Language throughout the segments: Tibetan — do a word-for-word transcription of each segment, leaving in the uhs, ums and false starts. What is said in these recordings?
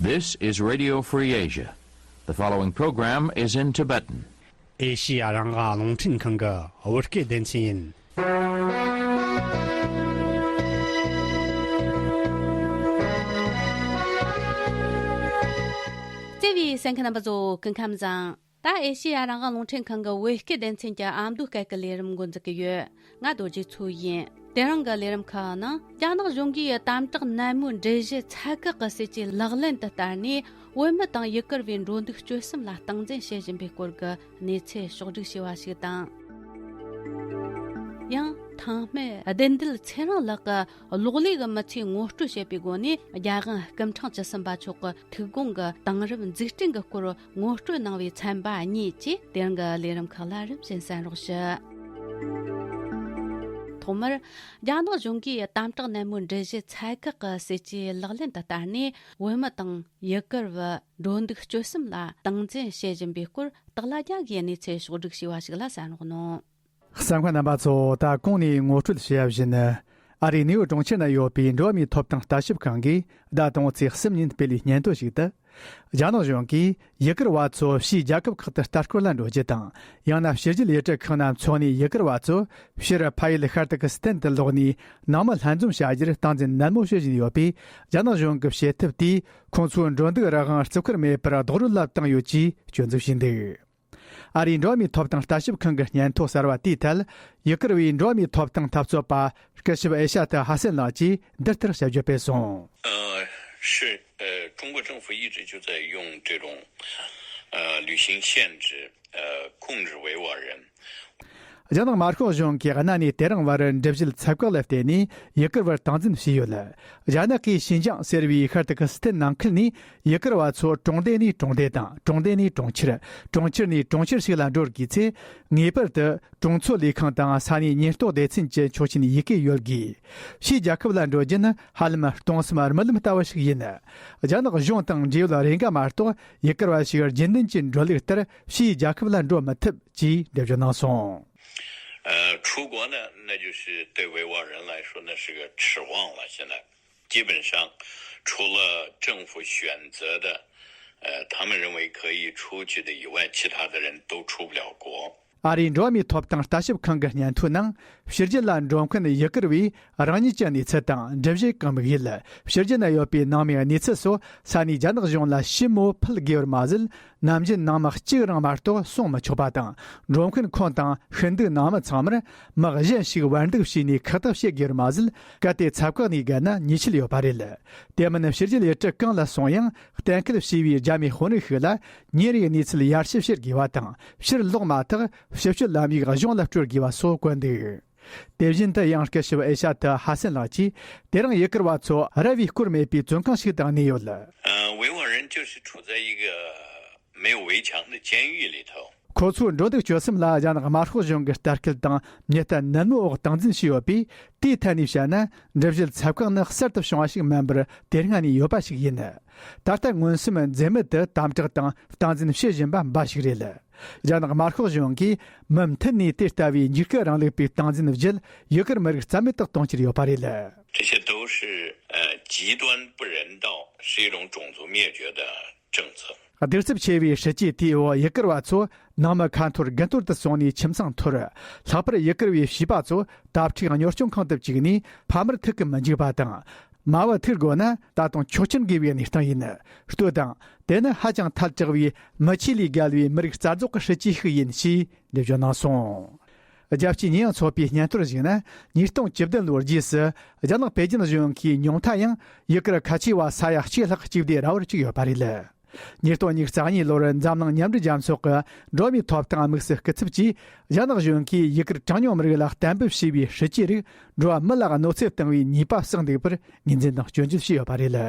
This is Radio Free Asia. The following program is in Tibetan. ཨེ་ཤི་ཡ་རང་དབང་རླུང་འཕྲིན་ཁང་གི་བོད་སྐད་སྡེ་ཚན་ཡིན། བརྩེ་བའི་གསན་མཁན་རྣམ་པ་ཚོ་སྐུ་ཁམས་བཟང་། ད་ཨེ་ཤི་ཡ་རང་དབང་རླུང་འཕྲིན་ཁང་གི་བོད་སྐད་སྡེ་ཚན་གྱི་ཨ་མདོའི་སྐད་ཀྱི་ལས་རིམ་འགོ་འཛུགས་ཀྱི་ཡོད། ང་རྡོ་རྗེ་མཚོ་ཡིན། དེ་རིང་གི་ལས་རིམ་ཁག་ནང་རྒྱ་ནག་གཞུང་གིས་དམ་དྲག་ནན་མོའི་འགྲེལ་བཤད་ཚད་བཀག་གི་སྲིད་ཇུས་ལག་ལེན་དུ་བསྟར་ནས། བོད་མི་དང་ཡུ་གུར་བའི་འགྲོ་འདུག་སྤྱོད་གསུམ་ལ་སྟངས་འཛིན་བྱེད་བཞིན་པའི་སྐོར་གྱི་གནས་ཚུལ་ཕྱོགས་བསྒྲིགས་བྱས་པ་ཞིག་དང་། ཡང་། ཐང་སྨད་བདུད་འདུལ་ཚེ་རིང་ལགས་ཀྱིས་གློག་ཀླད་ཀྱི་མི་ཚེ་ངོ་སྤྲོད་བྱས་པའི་སྒོ་ནས། རྒྱལ་དབང་སྐུ་ཕྲེང་བཅུ་གསུམ་པ་མཆོག་གི་ཐུགས་དགོངས་ཀྱི་དེང་རབས་འཛུགས་སྐྲུན་གྱི་སྐོར་ངོ་སྤྲོད་གནང་བའི་ཚན་པ་གཉིས་བཅས་དེ་རིང་གི་ལས་རིམ་ཁག་ལ་རིམ་བཞིན་གསན་རོགས་ཞུ། ཐོག་མར། རྒྱ་ནག་གཞུང་གིས་དམ་དྲག་ནན་མོའི་འགྲེལ་བཤད་ཚད་བཀག་གི་སྲིད་ཇུས་ལག་ལེན་དུ་བསྟར་ནས། བོད་མི་དང་ཡུ་གུར་བ་འགྲོ་འདུག་སྤྱོད་གསུམ་ལ་སྟངས་འཛིན་བྱེད་བཞིན་པའི་སྐོར། སྟག་ལྷ་རྒྱལ་གྱིས་གནས་ཚུལ་ཕྱོགས་བསྒྲིགས་བྱས་པ་ཞིག་ལ་གསན་རོགས་གནང་། གསན་མཁན་རྣམ་པ་ཚོ། ད་གོང་ནས་ངོ་སྤྲོད་བྱས་པ་བཞིན། ཨ་རིའི་ནིའུ་ཡོག་གྲོང་ཁྱེར་ན་ཡོད་པའི་འགྲོ་བ་མིའི་ཐོབ་ཐང་ལྟ་ཞིབ་ཁང་གིས་ཟླ་དང་པོའི་ཚེས་གསུམ་ཉིན་སྤེལ་བའི་སྙན་ཐོ་ཞིག་ཏུ། རྒྱ་ནག་གཞུང་གིས་ཡུ་གུར་བ་ཚོ་ཕྱིའི་རྒྱལ་ཁབ་ཁག་ཏུ་ལྟ་སྐོར་ལ་འགྲོ་རྒྱུ་དང་། ཡང་ན་ཕྱི་རྒྱལ་ཡུལ་གྲུ་ཁག་ན་འཚོ་གནས་ཡུ་གུར་བ་ཚོ་ཕྱིར་ཕ་ཡུལ་ཤར་ཏུར་ཀི་སི་ཐན་དུ་ལོག་ནས་ནང་མི་ལྷན་འཛོམས་བྱ་རྒྱུར་སྟངས་འཛིན་ནན་མོ་བྱེད་བཞིན་ཡོད་པས། རྒྱ་ནག་གཞུང་གི་བྱེད་ཐབས་དེས་ཁོང་ཚོའི་འགྲོ་འདུག་རང་དབང་བརྩི་བཀུར་མེད་པར་རྡོག་རོལ་ལ་བཏང་ཡོད་ཅེས་སྐྱོན་འཛུགས་བྱས་འདུག་ཨ་རིའི་འགྲོ་བ་མིའི་ཐོབ་ཐང་ལྟ་ཞིབ་ཁང་གི་སྙན་ཐོ་གསར་བ་དེའི་ཐད། ཡུ་གུར་བའི་འགྲོ་བ་མིའི་ཐོབ་ཐང་འཐབ་རྩོད་པ་སྐུ་ཞབས་ཨེ་ཤ་ཏི་ཧ་སན་ལགས་ཀྱིས་འདི་ལྟར་ཞབས་ཞུ་སྤེལ་སོང་། 呃，是，呃，中国政府一直就在用这种，呃，旅行限制，呃，控制维吾尔人。 རྒྱ་ནག་དམར་ཤོག་གཞུང་གིས་གནའ་ནས་དེ་རིང་བར་འགྲུལ་བཞུད་ཚད་བཀག་ལ་བརྟེན་ནས་ཡུ་གུར་བར་སྟངས་འཛིན་བྱས་ཡོད། རྒྱ་ནག་གིས་ཤིན་ཅང་ཟེར་བའི་ཤར་ཏུར་ཀི་སི་ཐན་ནང་ཁུལ་ནས་ཡུ་གུར་བ་ཚོ་གྲོང་སྡེ་ནས་གྲོང་སྡེ་དང་། གྲོང་སྡེ་ནས་གྲོང་ཁྱེར། གྲོང་ཁྱེར་ནས་གྲོང་ཁྱེར་ཞིག་ལ་འགྲོ་དགོས་ཚེ། ངེས་པར་དུ་གྲོང་ཚོ་ལས་ཁང་དང་ས་གནས་ཉེན་རྟོག་སྡེ་ཚན་གྱི་ཆོག་མཆན་ཡི་གེ་ཡོད་དགོས། ཕྱིའི་རྒྱལ་ཁབ་ལ་འགྲོ་རྒྱུ་ནི་ཧ་ལམ་སྟོང་བསམ་རྨི་ལམ་ལྟ་བུ་ཞིག་ཡིན། རྒྱ་ནག་གཞུང་དང་འབྲེལ་ཡོད་རེ་འགའ་མ་གཏོགས་ཡུ་གུར་བ་ཞིག་རྒྱུན་ལྡན་གྱི་འགྲོ་ལུགས་ལྟར་ཕྱིའི་རྒྱལ་ཁབ་ལ་འགྲོ་མི་ཐུབ་ཅེས་འགྲེལ་བརྗོད་གནང་སོང་། 呃，出国呢，那就是对维吾尔人来说，那是个奢望了。现在基本上，除了政府选择的，呃，他们认为可以出去的以外，其他的人都出不了国。 ཨ་རིའི་འགྲོ་བ་མིའི་ཐོབ་ཐང་ལྟ་ཞིབ་ཁང་གི་སྙན་ཐོའི་ནང་། ཕྱི་རྒྱལ་ལ་འགྲོ་མཁན་ཡུ་གུར་བས་རང་ཉིད་ཀྱི་གནས་ཚུལ་དང་། འགྲུལ་བཞུད་གང་དམིགས་ཡུལ། ཕྱི་རྒྱལ་ན་ཡོད་པའི་ནང་མིའི་གནས་ཚུལ་སོགས་ས་གནས་རྒྱ་ནག་གཞུང་ལ་ཞིབ་མོ་ཕུལ་དགོས་པར་མ་ཟད། ནམ་རྒྱུན་ནང་མི་གཅིག་རང་མ་གཏོགས་སོང་མི་ཆོག་པ་དང་། འགྲོ་མཁན་ཁོང་དང་ཤིན་ཏུ་ནང་མི་ཚང་མར་མི་གཞན་ཞིག་བར་འདུག་བྱས་ནས་ཁག་ཐེག་བྱེད་དགོས་པར་མ་ཟད། གལ་ཏེ་ཚབ་བཀག་ནས་བརྒལ་ན་ཉེས་ཆད་ཡོད་པ་རེད། དེ་མིན་ཕྱི་རྒྱལ་ཡུལ་གྲུ་གང་ལ་སོང་ཡང་གཏན་འཁེལ་བྱས་པའི་རྒྱ་མིའི་དཔོན་རིགས་ཤིག་ལ་ཉིན་རེའི་གནས་ཚུལ་ཡར་ཞུ་བྱེད་དགོས་པ་དང་། ཕྱིར་ལོག་མ་ཐག་ཕྱི་སྐྱོད་ལམ་ཡིག་གཞུང་ལ་སྤྲོད་དགོས་པ་སོགས་བཀོད་འདུག་དེ་བཞིན་དུ་ཡང་སྐུ་ཞབས་ཨེ་ཤ་ཏི་ཧ་སན་ལགས་ཀྱིས། དེ་རིང་ཡུ་གུར་བ་ཚོ་ར་བའི་སྐོར་མེད་པའི་བཙོན་ཁང་ཞིག་ཏུ་གནས་ཡོད། 呃，维吾尔人就是处在一个没有围墙的监狱里头。 ཁོ་ཚོའི་འགྲོ་འདུག་སྤྱོད་གསུམ་ལ་རྒྱ་ནག་དམར་ཤོག་གཞུང་གི་ལྟ་སྐུལ་དང་མྱུར་སྐྱོབ་ནན་མོའི་འོག་སྟངས་འཛིན་བྱས་ཡོད་པས། དེའི་ཐད་ནས་བཤད་ན། འགྲུལ་བཞུད་ཚབ་བཀག་ནི་གསར་དུ་བྱུང་བ་ཞིག་མིན་པར་དེ་སྔ་ནས་ཡོད་པ་ཞིག་ཡིན། ད་ལྟ་མངོན་སུམ་འཛེམ་མེད་དུ་དམ་དྲག་དང་སྟངས་འཛིན་བྱེད་བཞིན་པ་འབའ་ཞིག་རེད། རྒྱ་ནག་དམར་ཤོག་གཞུང་གིས་མུ་མཐུད་ནས་དེ་ལྟ་བུའི་འཇིགས་སྐུལ་རིང་ལུགས་པའི་སྟངས་འཛིན་བརྒྱུད། ཡུ་གུར་མི་རིགས་རྩ་མེད་དུ་གཏོང་རྒྱུར་ཡོད་པ་རེད། 这些都是，呃，极端不人道，是一种种族灭绝的政策。 གདུག་རྩུབ་ཆེ་བའི་སྲིད་ཇུས་དེའི་འོག་ཡུ་གུར་བ་ཚོ་ནང་མི་ཁ་འཐོར་དགུན་འཐོར་དུ་སོང་ནས་ཁྱིམ་ཚང་འཐོར། ལྷག་པར་ཡུ་གུར་བའི་བྱིས་པ་ཚོ་དྭ་ཕྲུག་གཉོར་སྐྱོང་ཁང་དུ་བཅུག་ནས་ཕ་མར་ཐུག་གི་མི་འཇུག་པ་དང་། མ་བུ་ཐུག་དགོས་ན་ད་དུང་ཆོག་མཆན་དགོས་པའི་གནས་སྟངས་ཡིན། ལྟོས་དང་། དེ་ནི་ཧ་ཅང་ཐལ་དྲགས་པའི་མི་ཆོས་ལས་བརྒལ་བའི་མི་རིགས་རྩ་རྫོགས་ཀྱི་སྲིད་ཇུས་ཤིག་ཡིན་ཞེས་འགྲེལ་བརྗོད་གནང་སོང་། རྒྱལ་སྤྱིའི་ཉེས་ཡངས་ཚོགས་པའི་སྙན་ཐོར་གཞིགས་ན། ཉིས་སྟོང་བཅུ་བདུན་ལོའི་རྗེས་སུ། རྒྱ་ནག་པེ་ཅིན་གཞུང་གིས་ཉུང་མཐའ་ཡང་ཡུ་གུར་ཁ་ཆེ་བ་ས་ཡ་གཅིག་ལྷག་གཅིག་སྡུད་ར་བར་བཅུག་ཡོད་པ་རེད། ཉིས་སྟོང་ཉི་ཤུ་རྩ་གཉིས་ལོར་འཛམ་གླིང་མཉམ་འབྲེལ་རྒྱལ་ཚོགས་ཀྱི་འགྲོ་བ་མིའི་ཐོབ་ཐང་དམིགས་སུ་བསྐུལ་ཚུལ་གྱིས། རྒྱ་ནག་གཞུང་གིས་ཡུ་གུར་གྲངས་ཉུང་མི་རིགས་ལ་གཏན་འབེབས་བྱས་པའི་སྲིད་ཇུས་རིགས་འགྲོ་བ་མི་ལ་གནོད་འཚེ་བཏང་བའི་ཉེས་པ་བསགས་འདུག་པར་ངོས་འཛིན་དང་སྐྱོན་བརྗོད་བྱས་ཡོད་པ་རེད།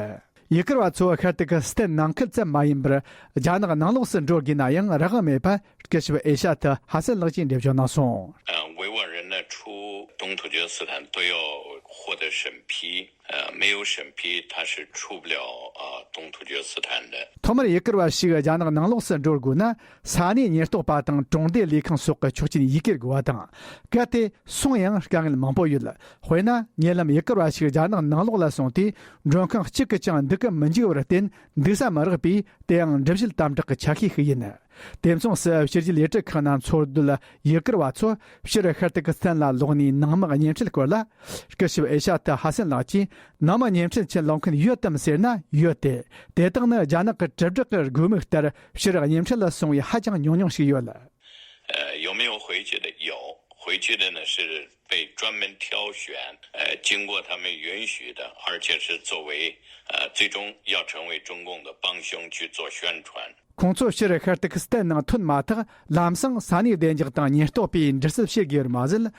ཡུ་གུར་བ་ཚོ་ཤར་ཏུར་ཀི་སི་ཐན་ནང་ཁུལ་ཙམ་མ་ཡིན་པར། རྒྱ་ནག་ནང་ལོགས་སུ་འགྲོ་དགོས་ན་ཡང་རང་དབང་མེད་པ། སྐུ་ཞབས་ཨེ་ཤ་ཏི་ཧ་སན་ལགས་ཀྱིས་འགྲེལ་བརྗོད་གནང་སོང་། 呃，维吾尔人呢，除东突厥斯坦都要获得审批，呃，没有审批他是出不了啊东突厥斯坦的。 ཐོག་མར་ཡུ་གུར་བ་ཞིག་རྒྱ་ནག་ནང་ལོགས་སུ་འགྲོ་དགོས་ན། ས་གནས་ཉེན་རྟོག་པ་དང་གྲོང་སྡེ་ལས་ཁང་སོགས་ཀྱི་ཆོག་མཆན་ཡི་གེར་དགོས་པ་དང་། གལ་ཏེ་སོང་ཡང་དཀའ་ངལ་མང་པོ་ཡོད། དཔེར་ན། ཉེ་ལམ་ཡུ་གུར་བ་ཞིག་རྒྱ་ནག་ནང་ལོགས་ལ་སོང་སྟེ། མགྲོན་ཁང་གཅིག་གིས་ཀྱང་འདུག་གི་མི་འཇུག་པར་བརྟེན། འདུག་ས་མ་རག་པས། དེའང་འགྲུལ་བཞུད་དམ་དྲག་གི་ཆ་ཤས་ཤིག་ཡིན། དེ་མཚུངས་སུ་ཕྱི་རྒྱལ་ལས་བྲེལ་ཁང་ན་འཚོ་སྡོད་ཡུ་གུར་བ་ཚོ་ཕྱིར་ཤར་ཏུར་ཀི་སི་ཐན་ལ་ལོག་ནས་ནང་མི་གཉེན་འཕྲད་སྐོར་ལ། སྐུ་ཞབས་ཨེ་ཤ་ཏི་ཧ་སན་ལགས་ཀྱིས། ནང་མི་གཉེན་འཕྲད་ཕྱིར་ལོག་མཁན་ཡོད་དམ་ཟེར་ན་ཡོད་དེ། དེ་དག་ནི་རྒྱ་ནག་གི་དྲིལ་བསྒྲགས་ཀྱི་དགོས་དམིགས་ལྟར་ཕྱིར་གཉེན་འཕྲད་ལ་སོང་བའི་ཧ་ཅང་ཉུང་ཉུང་ཞིག་ཡོད། 呃，有没有回去的？有，回去的呢是被专门挑选，呃，经过他们允许的，而且是作为呃最终要成为中共的帮凶去做宣传。 ཁོང་ཚོ་ཕྱིར་ཤར་ཏུར་ཀི་སི་ཐན་ནང་ཐོན་མ་ཐག་ལམ་སང་ས་གནས་བདེ་འཇགས་དང་ཉེན་རྟོག་པས་འདྲི་རྩད་བྱེད་དགོས་པར་མ་ཟད།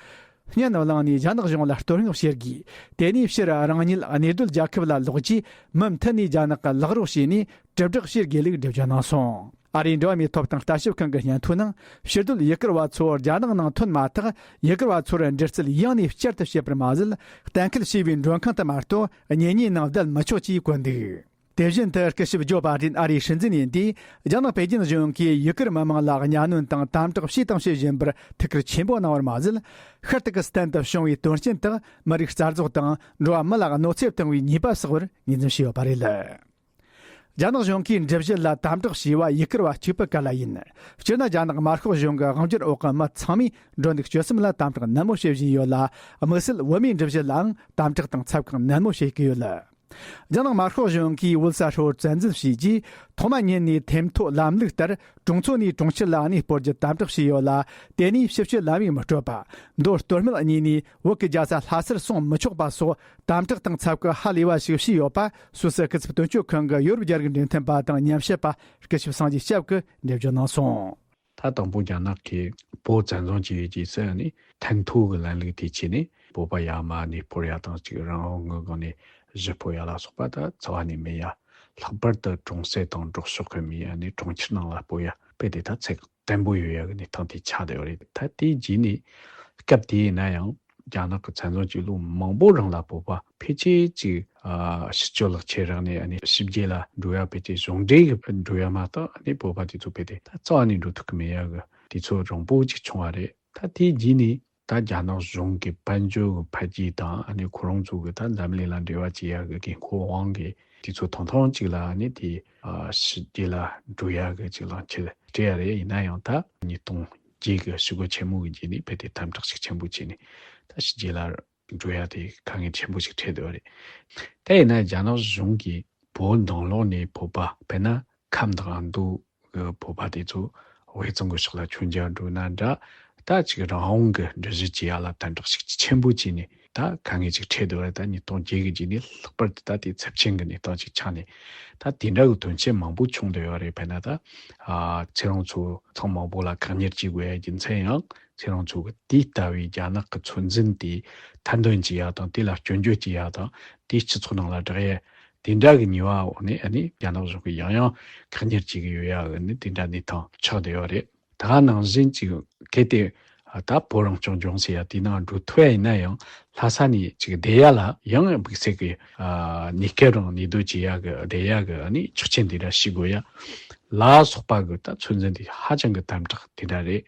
སྔོན་བླངས་ནས་རྒྱ་ནག་གཞུང་ལ་བསྟོད་བསྔགས་བྱེད་དགོས། དེ་ནས་ཕྱིར་རང་ཉིད་གནས་སྡོད་རྒྱལ་ཁབ་ལ་ལོག་རྗེས་མུ་མཐུད་ནས་རྒྱ་ནག་གི་ལག་རོགས་བྱས་ནས་དྲིལ་བསྒྲགས་བྱེད་དགོས་ལུགས་འགྲེལ་བརྗོད་གནང་སོང་། ཨ་རིའི་འགྲོ་བ་མིའི་ཐོབ་ཐང་ལྟ་ཞིབ་ཁང་གི་སྙན་ཐོའི་ནང་ཕྱིར་སྡོད་ཡུ་གུར་བ་ཚོ་རྒྱ་ནག་ནང་ཐོན་མ་ཐག་ཡུ་གུར་བ་ཚོར་འདྲི་རྩད་ཡང་ནས་བསྐྱར་དུ་བྱེད་པར་མ་ཟད། གཏན་འཁེལ་བྱས་པའི་མགྲོན་ཁང་དུ་མ་གཏོགས་གཉེན་ཉེའི་ནང་བསྡད་མི་ཆོག་ཅེས་བཀོད་འདུག་དེ་བཞིན་དུ་སྐུ་ཞབས་ཇོ་བྷ་ཏིན་ཨ་རིའི་སྲིད་འཛིན་ཡིན་དུས། རྒྱ་ནག་པེ་ཅིན་གཞུང་གིས་ཡུ་གུར་མི་མང་ལ་གཉའ་གནོན་དང་དམ་དྲག་བྱས་དང་བྱེད་བཞིན་པར་ཐུགས་ཁུར་ཆེན་པོ་གནང་བར་མ་ཟད། ཤར་ཏུར་ཀི་སི་ཐན་དུ་བྱུང་བའི་དོན་རྐྱེན་དག་མི་རིགས་རྩ་རྫོགས་དང་འགྲོ་བ་མི་ལ་གནོད་འཚེ་བཏང་བའི་ཉེས་པ་བསགས་པར་ངོས་འཛིན་བྱས་ཡོད་པ་རེད། རྒྱ་ནག་གཞུང་གིས་འགྲུལ་བཞུད་ལ་དམ་དྲག་བྱས་པ་ཡུ་གུར་བ་གཅིག་པུ་ག་ལ་ཡིན། སྤྱིར་ན་རྒྱ་ནག་དམར་ཤོག་གཞུང་གི་དབང་སྒྱུར་འོག་གི་མི་ཚང་མས་འགྲོ་འདུག་སྤྱོད་གསུམ་ལ་དམ་དྲག་ནན་མོ་བྱེད་བཞིན་ཡོད་ལ། དམིགས་བསལ་བོད་མིའི་འགྲུལ་བཞུད་ལའང་དམ་དྲག་དང་ཚབ་བཀག་ནན་མོ་བྱེད་ཀྱི་ཡོད། རྒྱ་ནག་དམར་ཤོག་གཞུང་གིས་བོད་ས་ཧྲིལ་བོར་བཙན་འཛུལ་བྱས་རྗེས། ཐོག་མ་ཉིད་ནས་ཐེམ་ཐོ་ལམ་ལུགས་ལྟར་གྲོང་ཚོ་ནས་གྲོང་ཁྱེར་ལ་གནས་སྤོར་རྒྱུ་དམ་དྲག་བྱས་ཡོད་ལ། དེ་ནས་ཕྱི་སྐྱོད་ལམ་ཡིག་མི་སྤྲོད་པ། མདོ་སྟོད་སྨད་གཉིས་ནས་བོད་ཀྱི་རྒྱལ་ས་ལྷ་སར་སོང་མི་ཆོག་པ་སོགས་དམ་དྲག་དང་ཚབ་བཀག་ཧ་ལས་པ་ཞིག་བྱས་ཡོད་པ། སུད་སི་སྐུ་ཚབ་དོན་གཅོད་ཁང་གི་ཡོ་རོབ་རྒྱ་རིགས་འབྲེལ་མཐུད་པ་དང་ཉམས་ཞིབ་པ་སྐུ་ཞབས་སངས་རྒྱས་སྐྱབས་ཀྱིས་འགྲེལ་བརྗོད་གནང་སོང་། ད་དང་པོ་རྒྱ་ནག་གིས་བོད་བཙན་བཟུང་བྱས་ཡོད་ཅེས་ཟེར་ནས་ཐན་ཐོ་གི་ལམ་ལུགས་དེ་བྱས་ནས་བོད་པ་ཡར་མར་གནས་སྤོར་ཡ་དང་གཅིག་རང་དབང་གི་སྒང་ནས་གཞིས་སྤོ་ཡ་ལ་སོགས་པ་ད་རྩ་བ་ནས་མེད་ཡ། ལྷག་པར་དུ་གྲོང་གསེབ་དང་འབྲོག་ཕྱོགས་ཀྱི་མི་ཡ་ནས་གྲོང་ཁྱེར་ནང་ལ་སྤོ་ཡ་དཔེ་དེ་ད་ཚད་བརྟན་པོ་ཡོད་ཡ་གི་གནས་སྟངས་དེ་ཆགས་བསྡད་ཡོད་རེད། ད་དེའི་རྗེས་ནས་སྐབས་དེ་ཡིན་ན་ཡང་རྒྱ་ནག་གི་བཙན་བཟུང་བྱས་ལོ་མང་པོ་རིང་ལ་བོད་པ་ཕལ་ཆེར་ཅིག་ཨ་ཕྱི་སྐྱོད་ལག་ཁྱེར་རག་ནས་ཨ་ནི་ཕྱི་རྒྱལ་ལ་འགྲོ་ཡ་ཕལ་ཆེར་གཞུང་འབྲེལ་གྱི་འགྲོ་ཡ་མ་གཏོགས་ཨ་ནི་བོད་པ་དེ་ཚོ་ཕལ་ཏེ་ད་རྩ་བ་ནས་འགྲོ་ཐུབ་ཀྱི་མེད་ཡ་གི་དུས་ཚོད་རིང་པོ་ཅིག་བྱུང་བ་རེད། ད་དེའི་རྗེས་ནས་ད་རྒྱ་ནག་གཞུང་གི་དཔལ་འབྱོར་གྱི་འཕེལ་རྒྱས་དང་ཨ་ནི་ཁོ་རང་ཚོ་གི་ད་འཛམ་གླིང་ལ་འབྲེལ་བ་བྱེད་ཡ་གི་དགོས་མཁོ་དབང་གི་དུས་ཚོད་ཐུང་ཐུང་ཅིག་ལ་ཨ་ནི་དེ་ཕྱི་རྒྱལ་ལ་འགྲོ་ཡ་གི་ཅིག་ལག་ཁྱེར་སྤྲད་ཡ་རེད། ཡིན་ན་ཡང་ད་ཉིས་སྟོང་བརྒྱད་གི་ཞི་རྒོལ་ཆེན་མོ་གི་རྗེས་ནས་ཕལ་ཏེ་དམ་དྲག་ཤུགས་ཆེན་པོ་བྱས་ནས་ད་ཕྱི་རྒྱལ་ལ་འགྲོ་ཡ་དེ་དཀའ་ངལ་ཆེན་པོ་ཞིག་འཕྲད་བསྡད་པ་རེད། དེ་ཡིན་ན་རྒྱ་ནག་གཞུང་གིས་བོད་ནང་ལོགས་ནས་བོད་པ་དཔེར་ན་ཁམས་དང་ཨ་མདོ་གི་བོད་པ་དེ་ཚོ་དབུས་གཙང་གི་ཕྱོགས་ལ་མཆོང་རྒྱུ་འགྲོ་ན་འདྲ། ད་ཅིག་རང་དབང་གི་འགྲུལ་བཞུད་བྱེད་ཡ་ལ་དམ་དྲག་ཞིག་ཆེན་པོ་བྱས་ནས་ད་དཀའ་ངལ་ཅིག་འཕྲད་བསྡད་པ་རེད། ད་ཉིས་སྟོང་བརྒྱད་གི་རྗེས་ནས་ལྷག་པར་དུ་ད་དེ་ཚབས་ཆེན་གྱི་གནས་སྟངས་ཅིག་ཆགས་ནས་ད་དེ་འདྲ་གི་དོན་རྐྱེན་མང་པོ་བྱུང་བསྡད་ཡོད་རེད། དཔེར་ན་ད་ཨ་ཁྱེད་རང་ཚོ་ཐེངས་མང་པོ་ལ་བཀག་ཉར་བྱེད་དགོས་ཡ་རྒྱུ་མཚན་ཡང་། ཁྱེད་རང་ཚོ་གི་དེ་ལྟ་བུའི་རྒྱ་ནག་གི་ཚོད་འཛིན་དེ་ཐེར་འདོན་བྱེད་ཡ་དང་། དེ་ལ་སྐྱོན་བརྗོད་བྱེད་ཡ་དང་། དེ་སྤྱི་ཚོགས་ནང་ལ་བསྒྲགས་ཡ། དེ་འདྲ་གི་ཉེས་པ་འོག་ནས་ཨ་ནི་རྒྱ་ནག་གཞུང་གིས་ཡང་ཡང་བཀག་ཉར་བྱེད་ཀྱི་ཡོད་ཡ་གི་ནི་དེ་འདྲ་གནས་སྟངས་ཆགས་བསྡད་ཡོད་རེད། ད་ག་ནང་བཞིན་ཅིག་གལ་ཏེ་ད་བོད་རང་སྐྱོང་ལྗོངས་ཟེར་ཡ་དེ་ནང་འགྲོ་ཐུབ་ཡ་ཡིན་ན་ཡང་ལྷ་ས་ནས་ཅིག་བསྡད་ཡ་ལ་ཡང་དམིགས་བསལ་གྱི་ཨ་གནས་སྐབས་རང་གནས་སྡོད་བྱེད་ཡ་གི་བསྡད་ཡ་གི་ཨ་ནི་ཆོག་མཆན་དེ་འདྲ་ཞུ་དགོས་ཡ་ལ་སོགས་པ་གི་ད་ཚོད་འཛིན་དེ་ཧ་ཅང་གི་དམ་དྲག་དེ་འདྲ་རེད།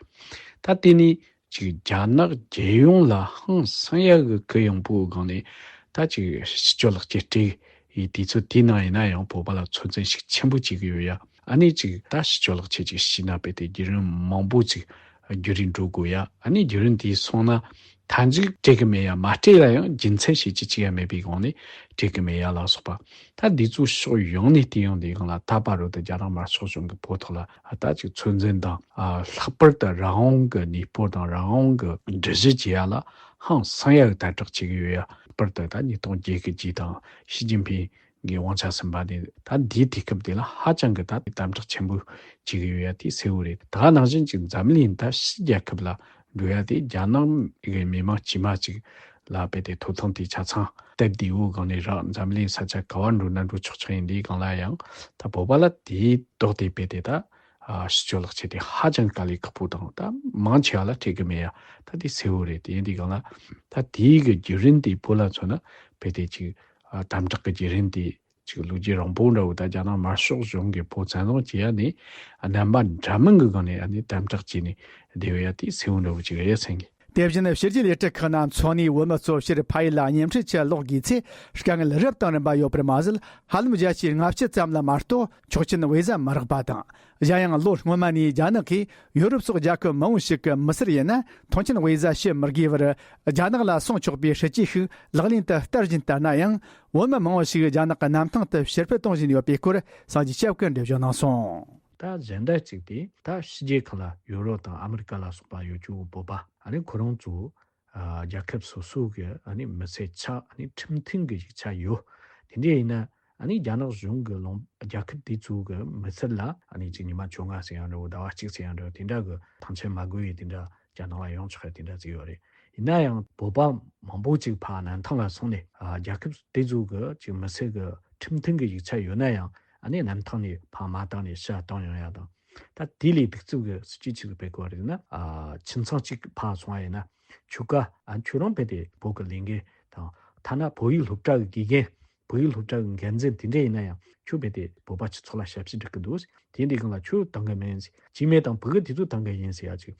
ད་དེ་ནི་ཅིག་རྒྱ་ནག་རྒྱལ་ཡོངས་ལ་ཧང་སང་ཡ་གི་གུ་ཡངས་པོའི་སྒང་ནས་ད་ཅིག་ཕྱི་སྐྱོད་ལག་ཁྱེར་སྤྲད་ཡི་དུས་ཚོད་དེའི་ནང་ཡིན་ན་ཡང་བོད་པ་ལ་ཚོད་འཛིན་ཞིག་ཆེན་པོ་བྱེད་ཀྱི་ཡོད་ཡ། ཨ་ནི་ཅིག་ད་ཕྱི་སྐྱོད་ལག་ཁྱེར་ཅིག་ཞུས་ན་དཔེ་དེ་བརྒྱུད་རིམ་མང་པོ་ཅིག་བརྒྱུད་རིམ་འགྲོ་དགོས་ཡ། ཨ་ནི་བརྒྱུད་རིམ་དེ་སོང་ན་མཐའ་མཇུག་སྤྲད་གི་མེད་ཡ། མ་སྤྲད་ལ་ཡང་རྒྱུ་མཚན་བྱེད་ཀྱི་ཅིག་ཡ་མེད་པའི་སྒང་ནས་སྤྲད་གི་མེད་ཡ་ལ་སོགས་པ། ད་འདི་ཚོ་ཕྱོགས་ཡོངས་ནས་བལྟས་ཡོང་དུས་སྒང་ལ་ད་བར་དུ་རྒྱ་ནག་དམར་ཤོག་གཞུང་གིས་བོད་ཐོག་ལ་ཨ་ད་ཅིག་ཚོད་འཛིན་དང་། ཨ་ལྷག་པར་དུ་རང་དབང་གི་གནས་སྤོར་དང་རང་དབང་གི་འགྲུལ་བཞུད་བྱེད་ཡ་ལ་ཧང་སང་ཡ་གི་དམ་དྲག་བྱེད་ཀྱི་ཡོད་ཡ། ལྷག་པར་དུ་ད་ཉིས་སྟོང་བརྒྱད་གི་རྗེས་དང་ཞི་ཅིན་ཕིང་གི་དབང་ཆ་ཟིན་པ་ནས་ད་འདིའི་དུས་སྐབས་དེ་ལ་ཧ་ཅང་གི་ད་དམ་དྲག་ཆེན་པོ་བྱེད་ཀྱི་ཡོད་ཡ་དེ་གསལ་བོ་རེད། ད་ག་ནང་བཞིན་ཅིག་འཛམ་གླིང་ད་ཕྱི་རྒྱལ་ཁབ་ལ་འགྲོ་ཡ་དེ་རྒྱ་ནག་གི་མི་མང་དཀྱུས་མ་ཅིག་ལ་དཔེ་དེ་ཐོབ་ཐང་དེ་ཆ་ཚང་སྟབས་བདེ་བོའི་སྒང་ནས་རག་འཛམ་གླིང་ས་ཆ་ག་བར་འགྲོ་ན་འགྲོ་ཆོག་ཆོག་ཡིན་དུས་སྒང་ལ་ཡང་ད་བོད་པ་ལ་དེའི་ལྡོག་སྟེ་དཔེ་དེ་ད་ ཨ་ཕྱི་སྤྱོད་ལག་ཁྱེར་དེ་ཧ་ཅང་དཀའ་ལས་ཁག་པོ་དང་ད་མང་ཆེ་བ་ལ་སྤྲད་གི་མེད་ཡ། ད་དེ་གསལ་བོ་རེད། དེ་ཡིན་དུས་སྒང་ལ་ད་དེའི་གི་བརྒྱུད་རིམ་དེ་བོད་ལ་མཚོན་ན་དཔེ་དེ་ཅིག་ཨ་དམ་དྲག་གི་བརྒྱུད་རིམ་དེ་ཅིག་ལོ་རྒྱུས་རིང་པོ་འདྲ་བོ། ད་རྒྱ་ནག་དམར་ཤོག་གཞུང་གིས་བོད་བཙན་བཟུང་བྱས་ཡ་ནས་རྣམ་པ་འདྲ་མིན་གི་སྒང་ནས་ཨ་ནི་དམ་དྲག་བྱས་ནས་བསྡད་ཡོད་ཡ། དེ་གསལ་བོ་འདྲ་བོ་ཅིག་རེད་སེང་གེ། དེ་བཞིན་ཕྱི་རྒྱལ་ལས་སྤྲུལ་ཁག་ནང་འཚོ་གནས་བོད་མི་ཚོ་ཕྱིར་ཕ་ཡུལ་ལ་བརྙན་འཕྲིན་ཆེད་ལོག་དགོས་ཚེ་དཀའ་ངལ་རབ་དང་རིམ་པ་ཡོད་པར་མ་ཟད། ཧ་ལམ་བརྒྱ་ཆའི་ལྔ་བཅུ་ཙམ་ལ་མ་གཏོགས་ཆོག་མཆན་བི་ཟ་མི་རག་པ་དང་། གཞན་ཡང་ལོ་སྔོན་མ་ནས་རྒྱ་ནག་གིས་ཡོ་རོབ་སོགས་རྒྱལ་ཁབ་མང་བོ་ཞིག་གི་མི་སེར་ཡིན་ན་ཐོངས་མཆན་བི་ཟ་ཞུ་མི་དགོས་པར་རྒྱ་ནག་ལ་སོང་ཆོག་པའི་སྲིད་ཇུས་ཤིག་ལག་ལེན་དུ་བསྟར་བཞིན་ལྟར་ན་ཡང་། བོད་མི་མང་བོ་ཞིག་རྒྱ་ནག་གི་གནམ་ཐང་དུ་ཕྱིར་འཕུར་གཏོང་བཞིན་ཡོད་པའི་སྐོར་སངས་རྒྱས་སྐྱབས་ཀྱིས་འགྲེལ་བརྗོད་གནང་སོང་། ད་གཞན་དག་ཅིག་དེ་ད་ཕྱི་རྒྱལ་ཁག་ལ་ཡོ་རོབ་དང་ཨ་མི་རི་ཀ་ལ་སོགས་པ་ཡོད་རྒྱུ་བོད་པ་ཨ་ནི་ཁོ་རང་ཚོ་ཨ་རྒྱལ་ཁབ་སོ་སོ་གི་ཨ་ནི་མི་སེར་ཆགས། ཨ་ནི་ཁྲིམས་མཐུན་གི་ཡིག་ཆ་ཡོད། དེ་འདྲ་ཡིན་ན་ཨ་ནི་རྒྱ་ནག་གཞུང་གི་ལུང་རྒྱལ་ཁབ་དེ་ཚོ་གི་མི་སེར་ལ་ཨ་ནི་ཅིག་ཉི་མ་བཅོ་ལྔ་ཟེར་ཡང་འདྲ་བོ་ཟླ་བ་གཅིག་ཟེར་ཡང་འདྲ་བོ་དེ་འདྲ་གི་ཐོངས་མཆན་མ་དགོས་ཡི་དེ་འདྲ་རྒྱ་ནག་ལ་ཡོང་ཆོག་ཡ་དེ་འདྲ་ཟིག་ཡོད་རེད། ཡིན་ན་ཡང་བོད་པ་མང་པོ་ཅིག་ཕར་གནམ་ཐང་ལ་སོང་ནས་ཨ་རྒྱལ་ཁབ་དེ་ཚོ་གི་ཅིག་མི་སེར་གི་ཁྲིམས་མཐུན་གི་ཡིག་ཆ་ཡོད་ན་ཡང་ཨ་ནི་གནམ་ཐང་ནས་ཕར་མ་བཏང་ནས་ཕྱིར་བཏང་ཡོང་ཡ་དང་། ད་དེ་ལས་གདུག་རྩུབ་གི་སྲིད་ཇུས་ཅིག་སྤེལ་དགོས་རེད་ན། ཨ་ཁྱིམ་ཚང་གཅིག་ཕར་སོང་བ་ཡིན་ན་ཁྱོད་ཀ་ཨ་ཁྱོད་རང་རྦད་དེ་བོད་གི་ལས་འགན་དང་ཐ་ན་བོད་ཡིག་སློབ་གྲྭ་གི་དགེ་རྒན། བོད་ཡིག་སློབ་གྲྭ་གི་འགན་འཛིན་དེ་འདྲ་ཡིན་ན་ཡང་ཁྱོད་རྦད་དེ་བོད་པ་སྤྱི་ཚོགས་ལ་ཞབས་ཕྱི་སྒྲུབ་གི་འདུག་དེ་འདི་སྒང་ལ་ཁྱོད་བཏང་གི་མིན། སྐྱེ་དམན་དང་བུ་གུ་དེ་ཚོ་བཏང་གི་ཡིན་ཟེར་ཡ་ཅིག་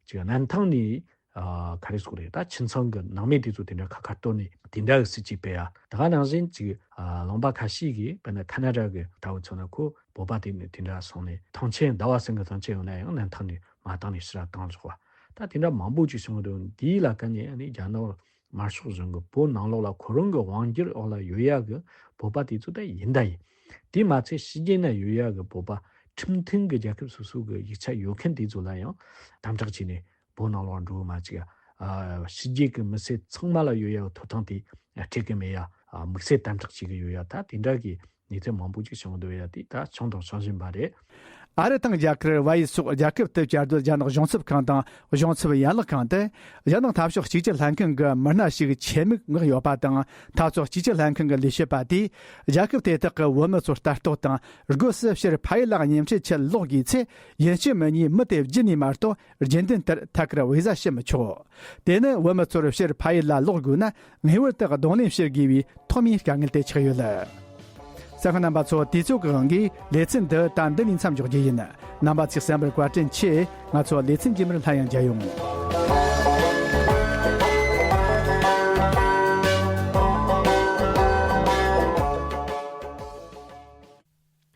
ཅིག་གནམ་ཐང་ནས་ཨ་ག་རེ་ཟེར་དགོས་རེད། ད་ཁྱིམ་ཚང་གི་ནང་མི་དེ་ཚོ་དེ་འདྲ་ཁ་ཁ་གཏོར་ནས་དེ་འདྲ་གི་སྲིད་ཇུས་སྤེལ་ཡ། ད་ག་ནང་བཞིན་ཅིག་ཨ་ལུང་པ་ཁ་ཤས་ཀྱིས་དཔེར་ན་ཁ་ན་ཌ་གི་ལྟ་བུ་མཚོན་ན་ཁོ་བོད་པ་དེ་ནས་དེ་འདྲ་སོང་ནས་ཐོངས་མཆན་ཟླ་བ་གསུམ་གི་ཐོངས་མཆན་ཡོད་ན་ཡང་གནམ་ཐང་ནས་མ་བཏང་ནས་ཕྱིར་བཏང་ཆོག་པ། ད་དེ་འདྲ་མང་པོ་ཅིག་བྱུང་འདུག་འདིའི་ལ་ཀ་ནས་ཨ་ནི་རྒྱ་ནག་དམར་ཤོག་གཞུང་གི་བོད་ནང་ལོགས་ལ་ཁོ་རང་གི་དབང་སྒྱུར་འོག་ལ་ཡོད་ཡ་གི་བོད་པ་དེ་ཚོ་ད་ཡིན་ད་ཡིན། དེ་མ་ཚད་ཕྱི་རྒྱལ་ན་ཡོད་ཡ་གི་བོད་པ་ཁྲིམས་མཐུན་གི་རྒྱལ་ཁབ་སོ་སོ་གི་ཡིག་ཆ་ཡོད་མཁན་དེ་ཚོ་ལ་ཡང་དམ་དྲག་བྱས་ནས་བོད་ནང་ལོགས་འགྲོ་གི་མ་བཅུག་ཡ། ཨ་ཕྱི་རྒྱལ་གི་མི་སེར་ཚང་མ་ལ་ཡོད་ཡ་གི་ཐོབ་ཐང་དེ་སྤྲད་གི་མེད་ཡ། ཨ་དམིགས་བསལ་དམ་དྲག་བྱེད་གི་ཡོད་ཡ། ད་དེ་འདྲ་གི་གནས་ཚུལ་མང་པོ་ཅིག་བྱུང་འདུག་ཡ། དེ་ད་བྱུང་དང་འབྱུང་བཞིན་པ་རེད། ཨ་རི་དང་རྒྱ་གར་བལ་ཡུལ་སོགས་རྒྱལ་ཁབ་དེ་བཅའ་སྡོད་རྒྱ་ནག་གཞུང་ཚབ་ཁང་དང་གཞུང་ཚབ་ཡན་ལག་ཁང་དུ་རྒྱ་ནག་འཐབ་ཕྱོགས་གཅིག་གྱུར་ལྷན་ཁང་གི་མི་སྣ་ཞིག་ཆེད་དམིགས་མངགས་ཡོད་པ་དང་། འཐབ་ཕྱོགས་གཅིག་གྱུར་ལྷན་ཁང་གི་ལས་བྱེད་པ་དེས་རྒྱལ་ཁབ་དེ་དག་གི་བོད་མི་ཚོར་ལྟ་རྟོག་དང་། སྒོས་སུ་ཕྱིར་ཕ་ཡུལ་ལ་བརྙན་འཕྲིན་ཆེད་ལོག་དགོས་ཚེ་ཡིན་གཅིག་མིན་གཉིས་མི་དེ་བརྒྱུད་ནས་མ་གཏོགས་རྒྱུན་ལྡན་ལྟར་ཐད་ཀར་བི་ཟ་ཞུ་མི་ཆོག་དེ་ནི་བོད་མི་ཚོར་ཕྱིར་ཕ་ཡུལ་ལ་ལོག་དགོས་ན་ངེས་པར་དུ་གདོང་ལེན་བྱེད་དགོས་པའི་ཐོག་མའི་དཀའ་ངལ་དེ་ཆགས་ཡོད། གསན་མཁན་རྣམ་པ་ཚོ། དུས་ཚོད་ཀྱི་དབང་གིས་ལེ་ཚན་འདི་ད་འདི་ནས་མཚམས་འཇོག་རྒྱུ་ཡིན། རྣམ་པ་ཚོས་གསན་པར་བཀའ་དྲིན་ཆེ། ང་ཚོ་ལེ་ཚན་རྗེས་མར་སླར་ཡང་མཇལ་ཡོང་།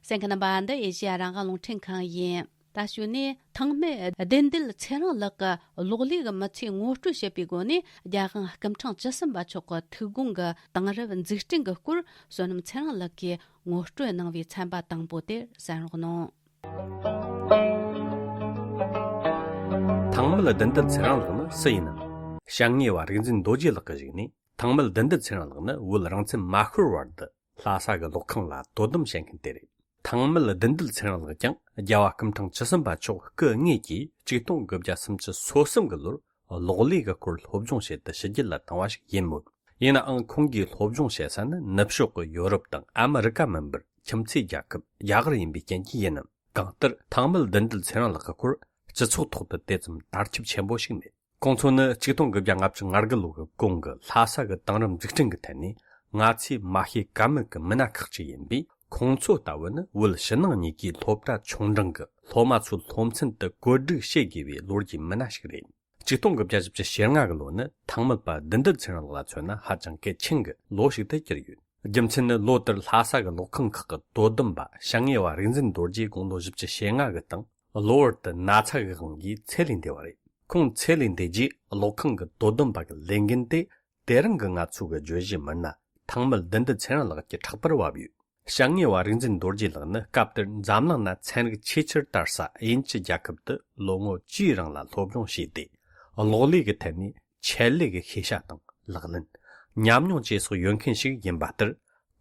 གསན་མཁན་རྣམ་པ། འདི་ཨེ་ཤེ་ཡ་རང་དབང་རླུང་འཕྲིན་ཁང་ཡིན། ད་གཞུག་ནས་ཐང་མིལ་བདུན་འདུལ་ཚེ་རིང་ལགས་ཀྱིས་གློག་ཀླད་ཀྱི་མི་ཚེ་ངོ་སྤྲོད་བྱེད་པའི་སྒོ་ནས་རྒྱལ་དབང་སྐུ་ཕྲེང་བཅུ་གསུམ་པ་མཆོག་གི་ཐུགས་དགོངས་ཀྱི་དེང་རབས་འཛུགས་སྐྲུན་གྱི་སྐོར་བསོད་ནམས་ཚེ་རིང་ལགས་ཀྱིས་ངོ་སྤྲོད་གནང་བའི་ཚན་པ་དང་པོ་དེར་གསན་རོགས་གནང་། ཐང་མིལ་བདུན་འདུལ་ཚེ་རིང་ལགས་ནི་སུ་ཡིན་ནམ། བྱང་ངེས་པ་རིག་འཛིན་རྡོ་རྗེ་ལགས་ཀྱི་གཞུག་ནས་ཐང་མིལ་བདུན་འདུལ་ཚེ་རིང་ལགས་ནི་བོད་རང་བཙན་མ་ཤོར་བར་དུ། ལྷ་ས་གི་གློག་ཁང་ལ་དོ་དམ་བྱེད་མཁན་དེ་རེད། ཐང་མིལ་བདུན་འདུལ་ཚེ་རིང་ལགས་ཀྱང་རྒྱལ་བ་སྐུ་ཕྲེང་བཅུ་གསུམ་པ་མཆོག་སྐུ་དངོས་ཀྱིས་ཆིག་སྟོང་དགུ་བརྒྱ་སུམ་ཅུ་སོ་གསུམ་གི་ལོར་གློག་ཀླད་ཀྱི་སྐོར་སློབ་སྦྱོང་བྱེད་དུ་ཕྱི་རྒྱལ་ལ་བཏང་བ་ཞིག་ཡིན་མོད། ཡིན་ནའང་ཁོང་གིས་སློབ་སྦྱོང་བྱེད་ས་ནི་ནུབ་ཕྱོགས་ཀྱི་ཡོ་རོབ་དང་ཨ་མི་རི་ཀ་མིན་པར་ཁྱིམ་མཚེས་རྒྱལ་ཁབ་རྒྱ་གར་ཡིན་པའི་རྐྱེན་གྱིས་ཡིན་ནམ། གང་ལྟར་ཐང་མིལ་བདུན་འདུལ་ཚེ་རིང་ལགས་ཀྱི་སྐོར་སྤྱི་ཚོགས་ཐོག་ཏུ་དེ་ཙམ་དར་ཁྱབ་ཆེན་པོ་ཞིག་མེད། ཁོང་ཚོ་ནི་ཆིག་སྟོང་དགུ་བརྒྱ་ལྔ་བཅུ་ང་དགུ་ལོ་གི་གོང་གི་ལྷ་ས་གི་དེང་རབས་འཛུགས་སྐྲུན་གྱི་ཐད་ནས་ང་ཚོས་མ་ཤེས་ཀ་མེད་ཀྱི་མི་སྣ་ཁག་ཅིག་ཡིན་པས། ཁོང་ཚོ་ལྟ་བུ་ནི་བོད་ཕྱི་ནང་གཉིས་ཀའི་སློབ་གྲྭ་ཆུང་འབྲིང་གི་སློབ་མ་ཚོའི་སློབ་ཚན་དུ་བཀོད་སྒྲིག་བྱེད་དགོས་པའི་ལོ་རྒྱུས་མི་སྣ་ཞིག་རེད། ཆིག་སྟོང་དགུ་བརྒྱ་བཞི་བཅུ་ཞེ་ལྔ་གི་ལོ་ནི་ཐང་མིལ་པ་བདུན་འདུལ་ཚེ་རིང་ལགས་ལ་མཚོན་ན་ཧ་ཅང་གལ་ཆེན་གྱི་ལོ་ཞིག་ཏུ་གྱུར་ཡོད། རྒྱུ་མཚན་ནི་ལོ་དེར་ལྷ་ས་གི་གློག་ཁང་ཁག་གི་དོ་དམ་པ་བྱང་ངེས་པ་རིག་འཛིན་རྡོ་རྗེ་དགུང་ལོ་བཞི་བཅུ་ཞེ་ལྔ་གི་སྟེང་གློ་བུར་དུ་ན་ཚ་གི་དབང་གིས་ཚེ་ལས་འདས་པ་རེད། ཁོང་ཚེ་ལས་འདས་རྗེས་གློག་ཁང་གི་དོ་དམ་པ་གི་ལས་འགན་དེ་དེ་རིང་གི་ང་ཚོ་གི་བརྗོད་གཞི་མི་སྣ་ཐང་མིལ་བདུན་འདུལ་ཚེ་རིང་ལགས་ཀྱི་ཕྲག་པར་བབས་ཡོད། བྱང་ངེས་པ་རིག་འཛིན་རྡོ་རྗེ་ལགས་ནི་སྐབས་དེར་འཛམ་གླིང་ན་ཚན་རིག་ཆེས་ཆེར་དར་ས་དབྱིན་ཇི་རྒྱལ་ཁབ་ཏུ་ལོ་ངོ་བཅུའི་རིང་ལ་སློབ་སྦྱོང་བྱས་ཏེ། གློག་ཀླད་ཀྱི་ཐད་ནས་ཆེད་ལས་ཀྱི་ཤེས་བྱ་དང་ལག་ལེན། ཉམས་མྱོང་བཅས་སོགས་ཡོད་མཁན་ཞིག་ཡིན་པ་ལྟར།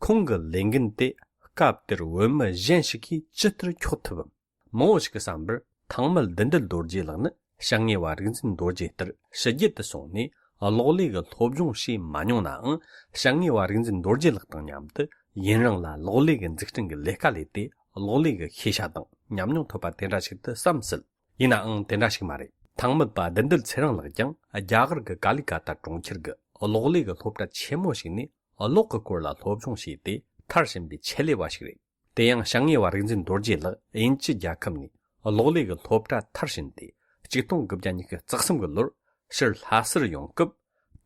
ཁོང་གི་ལས་འགན་དེ་སྐབས་དེར་བོད་མི་གཞན་ཞིག་གིས་ཇི་ལྟར་འཁྱོག་ཐུབ་བམ། མང་བོ་ཞིག་གི་བསམ་པར་ཐང་མིལ་བདུན་འདུལ་རྡོ་རྗེ་ལགས་ནི་བྱང་ངེས་པ་རིག་འཛིན་རྡོ་རྗེ་ལྟར་ཕྱི་རྒྱལ་དུ་སོང་ནས་གློག་ཀླད་ཀྱི་སློབ་སྦྱོང་བྱས་མ་མྱོང་ནའང་། བྱང་ངེས་པ་རིག་འཛིན་རྡོ་རྗེ་ལགས་དང་མཉམ་དུ་ཡུན་རིང་ལ་གློག་ཀླད་ཀྱི་འཛུགས་སྐྲུན་གྱི་ལས་ཀ་ལས་ཏེ། གློག་ཀླད་ཀྱི་ཤེས་བྱ་དང་ ཉམས་མྱོང་ཐོབ་པ་དེ་འདྲ་ཞིག་ཏུ་བསམ་སྲིད། ཡིན་ནའང་དེ་འདྲ་ཞིག་མ་རེད། ཐང་མིད་པ་བདུད་འདུལ་ཚེ་རིང་ལགས་ཀྱང་རྒྱ་གར་གྱི་ཀ་ལི་ཀ་ཏ་གྲོང་ཁྱེར་གྱི་གློག་ལས་ཀྱི་སློབ་གྲྭ་ཆེན་མོ་ཞིག་ནས་གློག་གི་སྐོར་ལ་སློབ་སྦྱོང་བྱས་ཏེ་མཐར་ཕྱིན་པའི་ཆེད་ལས་པ་ཞིག་རེད། དེ་ཡང་ཞང་ངེ་བ་རིག་འཛིན་རྡོ་རྗེ་ལགས་དབྱིན་ཇི་རྒྱལ་ཁབ་ནས་གློག་ལས་ཀྱི་སློབ་གྲྭ་མཐར་ཕྱིན་ཏེ། ཆིག་སྟོང་དགུ་བརྒྱ་ཉི་ཤུ་རྩ་གསུམ་གྱི་ལོར་ཕྱིར་ལྷ་སར་ཡོང་སྐབས།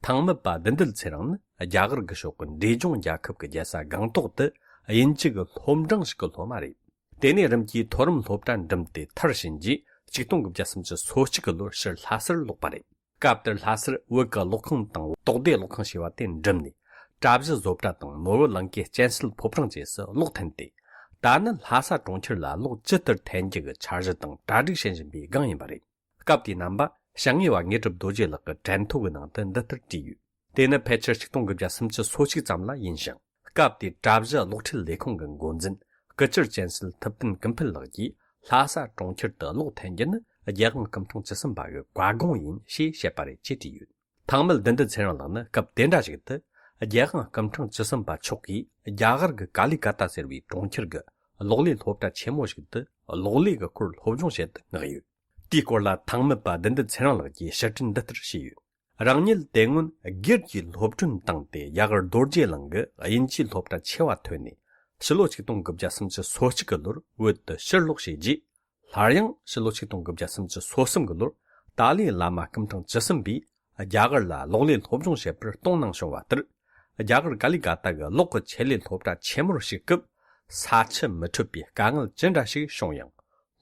ཐང་མིད་པ་བདུད་འདུལ་ཚེ་རིང་ནི་རྒྱ་གར་གྱི་ཕྱོགས་ཀྱི་འབྲས་ལྗོངས་རྒྱལ་ཁབ་ཀྱི་རྒྱལ་ས་སྒང་ཏོག་ཏུ་དབྱིན་ཇི་གི་སློབ་འབྲིང་ཞིག་གི་སློབ་མ་རེད། དེ་ནས་རིམ་གྱིས་མཐོ་རིམ་སློབ་གྲྭ་འགྲིམས་ཏེ་མཐར་ཕྱིན་རྗེས་ཆིག་སྟོང་དགུ་བརྒྱ་སུམ་ཅུ་སོ་གཅིག་གི་ལོར་ཕྱིར་ལྷ་སར་ལོག་པ་རེད། སྐབས་དེར་ལྷ་སར་བོད་ཀྱི་གློག་ཁང་དང་དོག་སྡེ་གློག་ཁང་ཞེས་པ་དེ་འགྲིམས་ནས། གྲྭ་བཞི་བཟོ་གྲྭ་དང་ནོར་བུ་གླིང་གའི་སྐྱེད་ཚལ་ཕོ་བྲང་བཅས་སུ་གློག་འཐེན་ཏེ། ད་ནི་ལྷ་ས་གྲོང་ཁྱེར་ལ་གློག་ཇི་ལྟར་འཐེན་རྒྱུ་གི་འཆར་གཞི་དང་གྲ་སྒྲིག་བྱེད་བཞིན་པའི་སྒང་ཡིན་པ་རེད། སྐབས་དེའི་རྣམ་པ་ཞང་ངེ་བ་དངོས་གྲུབ་རྡོ་རྗེ་ལགས་ཀྱི་དྲན་ཐོ་གི་ནང་དུ་འདི་ལྟར་བྲིས་ཡོད། དེ་ནི་ཕལ་ཆེར་ཆིག་སྟོང་དགུ་བརྒྱ་སུམ་ཅུ་སོ་གཅིག་ཙམ་ལ་ཡིན་ཞིང་། སྐབས་དེའི་གྲྭ་བཞི་གློག་ཁྲིད་ལས་ཁུངས་ཀྱི་འགོ་འཛིན་སྐུ་བཅར་ཅན་སྲིད་ཐུབ་བསྟན་ཀུན་ཕུན་ལགས་ཀྱིས་ལྷ་ས་གྲོང་ཁྱེར་དུ་གློག་འཐེན་རྒྱུ་ནི་རྒྱལ་དབང་སྐུ་ཕྲེང་བཅུ་གསུམ་པ་གི་བཀའ་དགོངས་ཡིན་ཞེས་བཤད་པ་རེད་ཅེས་བྲིས་ཡོད། ཐང་མིད་བདུད་འདུལ་ཚེ་རིང་ལགས་ནི་སྐབས་དེ་འདྲ་ཞིག་ཏུ་རྒྱལ་དབང་སྐུ་ཕྲེང་བཅུ་གསུམ་པ་མཆོག་གིས་རྒྱ་གར་གྱི་ཀ་ལི་ཀ་ཏ་ཟེར་བའི་གྲོང་ཁྱེར་གྱི་གློག་ལས་སློབ་གྲྭ་ཆེན་མོ་ཞིག་ཏུ་གློག་ལས་ཀྱི་སྐོར་སློབ་སྦྱོང་བྱེད་དུ་མངགས་ཡོད། དེའི་སྐོར་ལ་ཐང་མིད་པ་བདུད་འདུལ་ཚེ་རིང་ལགས་ཀྱིས་ཕྱིར་དྲན་འདི་ལྟར་བྱས་ཡོད། རང་ཉིད་དེ་སྔོན་སྒེར་གྱི་སློབ་གྲོན་བཏང་སྟེ་རྒྱ་གར་རྡོ་རྗེ་གླིང་གི་དབྱིན་ཇིའི་སློབ་གྲྭ་ཆེ་བ་ཐོན་ནས། ཕྱི་ལོ་ཆིག་སྟོང་དགུ་བརྒྱ་སུམ་ཅུ་སོ་གཅིག་གི་ལོར་བོད་དུ་ཕྱིར་ལོག་བྱས་རྗེས། སླར་ཡང་ཕྱི་ལོ་ཆིག་སྟོང་དགུ་བརྒྱ་སུམ་ཅུ་སོ་གསུམ་གྱི་ལོར་ཏཱ་ལའི་བླ་མ་སྐུ་ཕྲེང་བཅུ་གསུམ་པས་རྒྱ་གར་ལ་གློག་ལས་སློབ་སྦྱོང་བྱེད་པར་གཏོང་གནང་བྱུང་བ་ལྟར། རྒྱ་གར་ཀ་ལི་ཀ་ཏ་གི་གློག་གི་ཆེད་ལས་སློབ་གྲྭ་ཆེན་མོར་ཞུགས་སྐབས། ས་ཆུ་མི་འཕྲོད་པའི་དཀའ་ངལ་ཅི་འདྲ་ཞིག་བྱུང་ཡང་།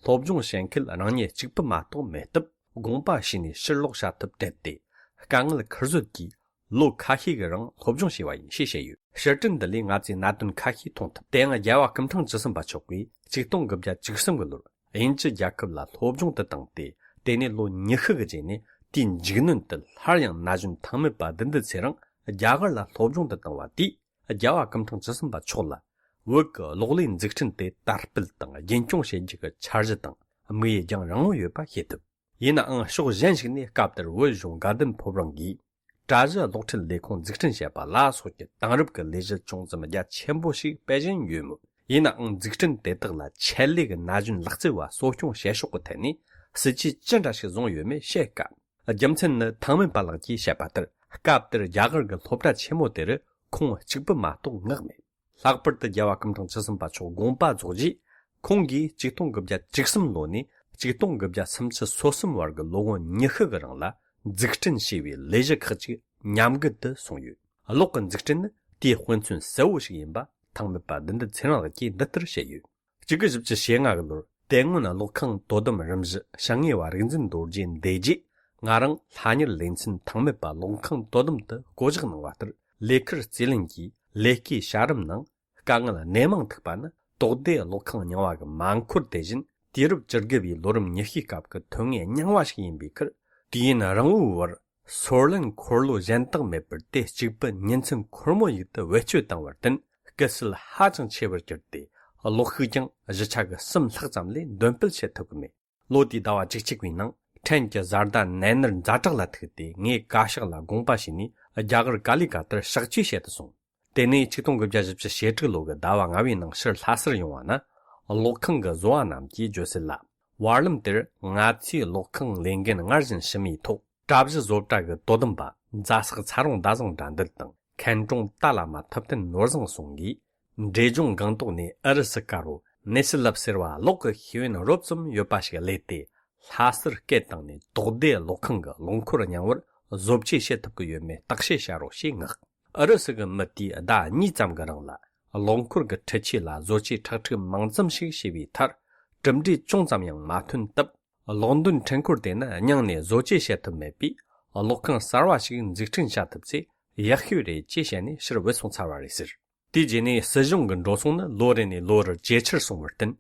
སློབ་སྦྱོང་བྱེད་མཁན་རང་ཉིད་གཅིག་པུ་མ་གཏོགས་མེད་སྟབས། དགོངས་པ་ཞུས་ནས་ཕྱིར་ལོག་བྱ་ཐབས་བྲལ་ཏེ། དཀའ་ངལ་ཁུར་བཟོད་ཀྱིས། ལོ་ཁ་ཤས་ཀྱི་རིང་སློབ་སྦྱོང་བྱས་པ་ཡིན་ཞེས་བཤད་ཡོད། ཕྱིར་དྲན་འདི་ལས་ང་ཚོས་གནད་དོན་ཁ་ཤས་མཐོང་ཐུབ། དེ་ཡང་རྒྱལ་བ་སྐུ་ཕྲེང་བཅུ་གསུམ་པ་མཆོག་གིས་ཆིག་སྟོང་དགུ་བརྒྱ་བཅུ་གསུམ་གྱི་ལོར་དབྱིན་ཇི་རྒྱལ་ཁབ་ལ་སློབ་སྦྱོང་དུ་བཏང་སྟེ། དེ་ནས་ལོ་ཉི་ཤུ་གི་རྗེས་ནས་དེའི་མཇུག་སྣོན་དུ་སླར་ཡང་ན་གཞོན་ཐང་མེད་པ་བདུད་འདུལ་ཚེ་རིང་རྒྱ་གར་ལ་སློབ་སྦྱོང་དུ་བཏང་བ་དེས། རྒྱལ་བ་སྐུ་ཕྲེང་བཅུ་གསུམ་པ་མཆོག་ལ་བོད་ཀྱི་གློག་ལས་འཛུགས་སྐྲུན་དེ་དར་སྤེལ་དང་རྒྱུན་སྐྱོང་བྱེད་རྒྱུ་གི་འཆར་གཞི་དང་དམིགས་ཡུལ་རྒྱང་རིང་བོ་ཡོད་པ་ཤེས་ཐུབ། ཡིན་ནའང་ཕྱོགས་གཞན་ཞིག་ནས་སྐབས་དེར་བོད་གཞུང་དགའ་ལྡན་ཕོ་བྲང་གིས་གྲྭ་བཞི་གློག་ཁྲིད་ལས་ཁུངས་འཛུགས་སྐྲུན་བྱས་པ་ལ་སོགས་ཀྱི་དེང་རབས་ཀྱི་ལས་གཞི་ཅུང་ཙམ་རྒྱ་ཆེན་པོ་ཞིག་སྤེལ་བཞིན་ཡོད་མོད། ཡིན་ནའང་འཛུགས་སྐྲུན་དེ་དག་ལ་ཆེད་ལས་ཀྱི་ན་གཞོན་ལག་རྩལ་བ་གསོ་སྐྱོང་བྱེད་ཕྱོགས་ཀྱི་ཐད་ནས་སྲིད་ཇུས་ཅི་འདྲ་ཞིག་བཟུང་ཡོད་མེད་བཤད་དཀའ། རྒྱུ་མཚན་ནི་ཐང་མེད་པ་ལགས་ཀྱིས་བཤད་པ་ལྟར། སྐབས་དེར་རྒྱ་གར་གྱི་སློབ་གྲྭ་ཆེན་མོ་དེ་རུ་ཁོང་གཅིག་པུ་མ་གཏོགས་མངགས་མེད། ལྷག་པར་དུ་རྒྱལ་བ་སྐུ་ཕྲེང་བཅུ་གསུམ་པ་མཆོག་དགོངས་པ་རྫོགས་རྗེས། ཁོང་གིས་ཆིག་སྟོང་དགུ་བརྒྱ་བཅུ་གསུམ་ལོ་ནས་ཆིག་སྟོང་དགུ་བརྒྱ་སུམ་ཅུ་སོ་གསུམ་བར་གྱི་ལོ་ངོ་ཉི་ཤུ་གི་རིང་ལ་འཛུགས་སྐྲུན་བྱས་པའི་ལས་གཞི་ཁག་ཅིག་ཉམས་རྒུད་དུ་སོང་ཡོད། གློག་གི་འཛུགས་སྐྲུན་ནི་དེའི་དཔེ་མཚོན་གསལ་བོ་ཞིག་ཡིན་པ་ཐང་མེད་པ་བདུད་འདུལ་ཚེ་རིང་ལགས་ཀྱིས་འདི་ལྟར་བཤད་ཡོད། གཅིག་དགུ་བཞི་བཅུ་ཞེ་ལྔ་གི་ལོར་དེ་སྔོན་གློག་ཁང་དོ་དམ་རིམ་བཞི་ཞང་ངེ་བ་རིག་འཛིན་རྡོ་རྗེ་འདས་རྗེས། ང་རང་ལྷ་གཉེར་ལེ་ཚན་ཐང་མེད་པ་གློག་ཁང་དོ་དམ་དུ་བསྐོ་གཞག་གནང་བ་ལྟར། ལས་ཁུར་རྩིས་ལེན་གྱིས་ལས་ཀའི་བྱ་རིམ་ནང་དཀའ་ངལ་སྣེ་མང་ཐུག་པ་ནི། དོག་སྡེ་གློག་ཁང་རྙིང་བ་གི་མ་འཁོར་དེ་བཞིན་དུས་རབས་བཅུ་དགུ་པའི་ལོ་རིམ་ཉི་ཤུའི་སྐབས་ཀྱི་ཐོན་དངོས་རྙིང་བ་ཞིག་ཡིན་པའི་ཁར། དུས་ཡུན་རིང་བོའི་བར་སོར་ལེན་འཁོར་ལོ་གཞན་དག་མེད་པར་དེ་གཅིག་པུ་ཉིན་མཚན་འཁོར་མོ་ཡིག་ཏུ་བེད་སྤྱོད་བཏང་བར་བརྟེན། སྐུ་སྲད་ཧ་ཅང་ཆེ་བར་གྱུར་ཏེ། གློག་ཤུགས་ཀྱང་གཞིས་ཆགས་ཀྱི་གསུམ་ལྷག་ཙམ་ལས་འདོན་སྤེལ་བྱེད་ཐུབ་ཀྱི་མེད། ལོ་དེའི་ཟླ་བ་བཅུ་གཅིག་པའི་ནང་ཕྲན་གྱི་བཟའ་ཟླ་ནད་མནར་ཛ་དྲག་ལ་ཐུག་སྟེ། ངས་བཀའ་ཤག་ལ་དགོངས་པ་ཞུས་ནས་རྒྱ་གར་ཀ་ལི་ཀ་ཏར་གཤགས་བཅོས་བྱེད་དུ་སོང་། དེ་ནས་ཆིག་སྟོང་དགུ་བརྒྱ་བཞི་བཅུ་ཞེ་དྲུག་ལོ་གི་ཟླ་བ་ལྔ་པའི་ནང་ཕྱིར་ལྷ་སར་ཡོང་བ་ན། གློག་ཁང་གི་བཟོ་བ་རྣམས་ཀྱིས་བརྗོད་གསལ་ལ། བར་ལམ་དེར་ང་ཚོས་གློག་ཁང་ལས་འགན་སྔར་བཞིན་ཞུ་མིའི་ཐོག་གྲྭ་བཞི་བཟོ་གྲྭ་གི་དོ་དམ་པ་རྫ་སག་ཚ་རོང་ཟླ་བཟང་དགྲ་འདུལ་དང་། མཁན་གྲོང་རྟ་བླ་མ་ཐུབ་བསྟན་ནོར་བཟང་གསུམ་གིས། འབྲས་ལྗོངས་སྒང་ཏོག་ནས་ཨུ་རུ་སུ་དཀར་པོ་ནེ་སི་ལབ་ཟེར་བ་གློག་གི་ཤེས་ཡོན་རོབ་ཙམ་ཡོད་པ་ཞིག་གླས་ཏེ། ལྷ་སར་སྐད་བཏང་ནས་དོག་སྡེ་གློག་ཁང་གི་རླངས་འཁོར་རྙིང་བར་བཟོ་བཅོས་བྱེད་ཐུབ་ཀྱི་ཡོད་མེད་བརྟག་དཔྱད་བྱ་རོགས་ཞེས་མངགས། ཨུ་རུ་སུ་གི་མི་དེས་ཟླ་གཉིས་ཙམ་གྱི་རིང་ལ་རླངས་འཁོར་གྱི་འཕྲུལ་ཆས་ལ་བཟོ་བཅོས་ཁྲག་ཁྲིག་མང་ཙམ་ཞིག་བྱས་པའི་མཐར། གྲུབ་འབྲས་ཅུང་ཙམ་ཡང་མ་ཐོན་སྟབས། གློག་འདོན་འཕྲུལ་འཁོར་དེ་ནི་རྙིང་ནས་བཟོ་བཅོས་བྱེད་ཐུབ་མེད་པས། གློག་ཁང་གསར་བ་ཞིག་འཛུགས་སྐྲུན་བྱ་ཐུབ་ཚེ་ཡག་ཤོས་རེད་ཅེས་བཤད་ནས་ཕྱིར་བུད་སོང་ཚར་བ་རེད་ཟེར། དེའི་རྗེས་ནས་སྲིད་གཞུང་གི་འགྲོ་སོང་ནི་ལོ་རེ་ནས་ལོ་རུ་ཇེ་ཆེར་སོང་བར་བརྟེན།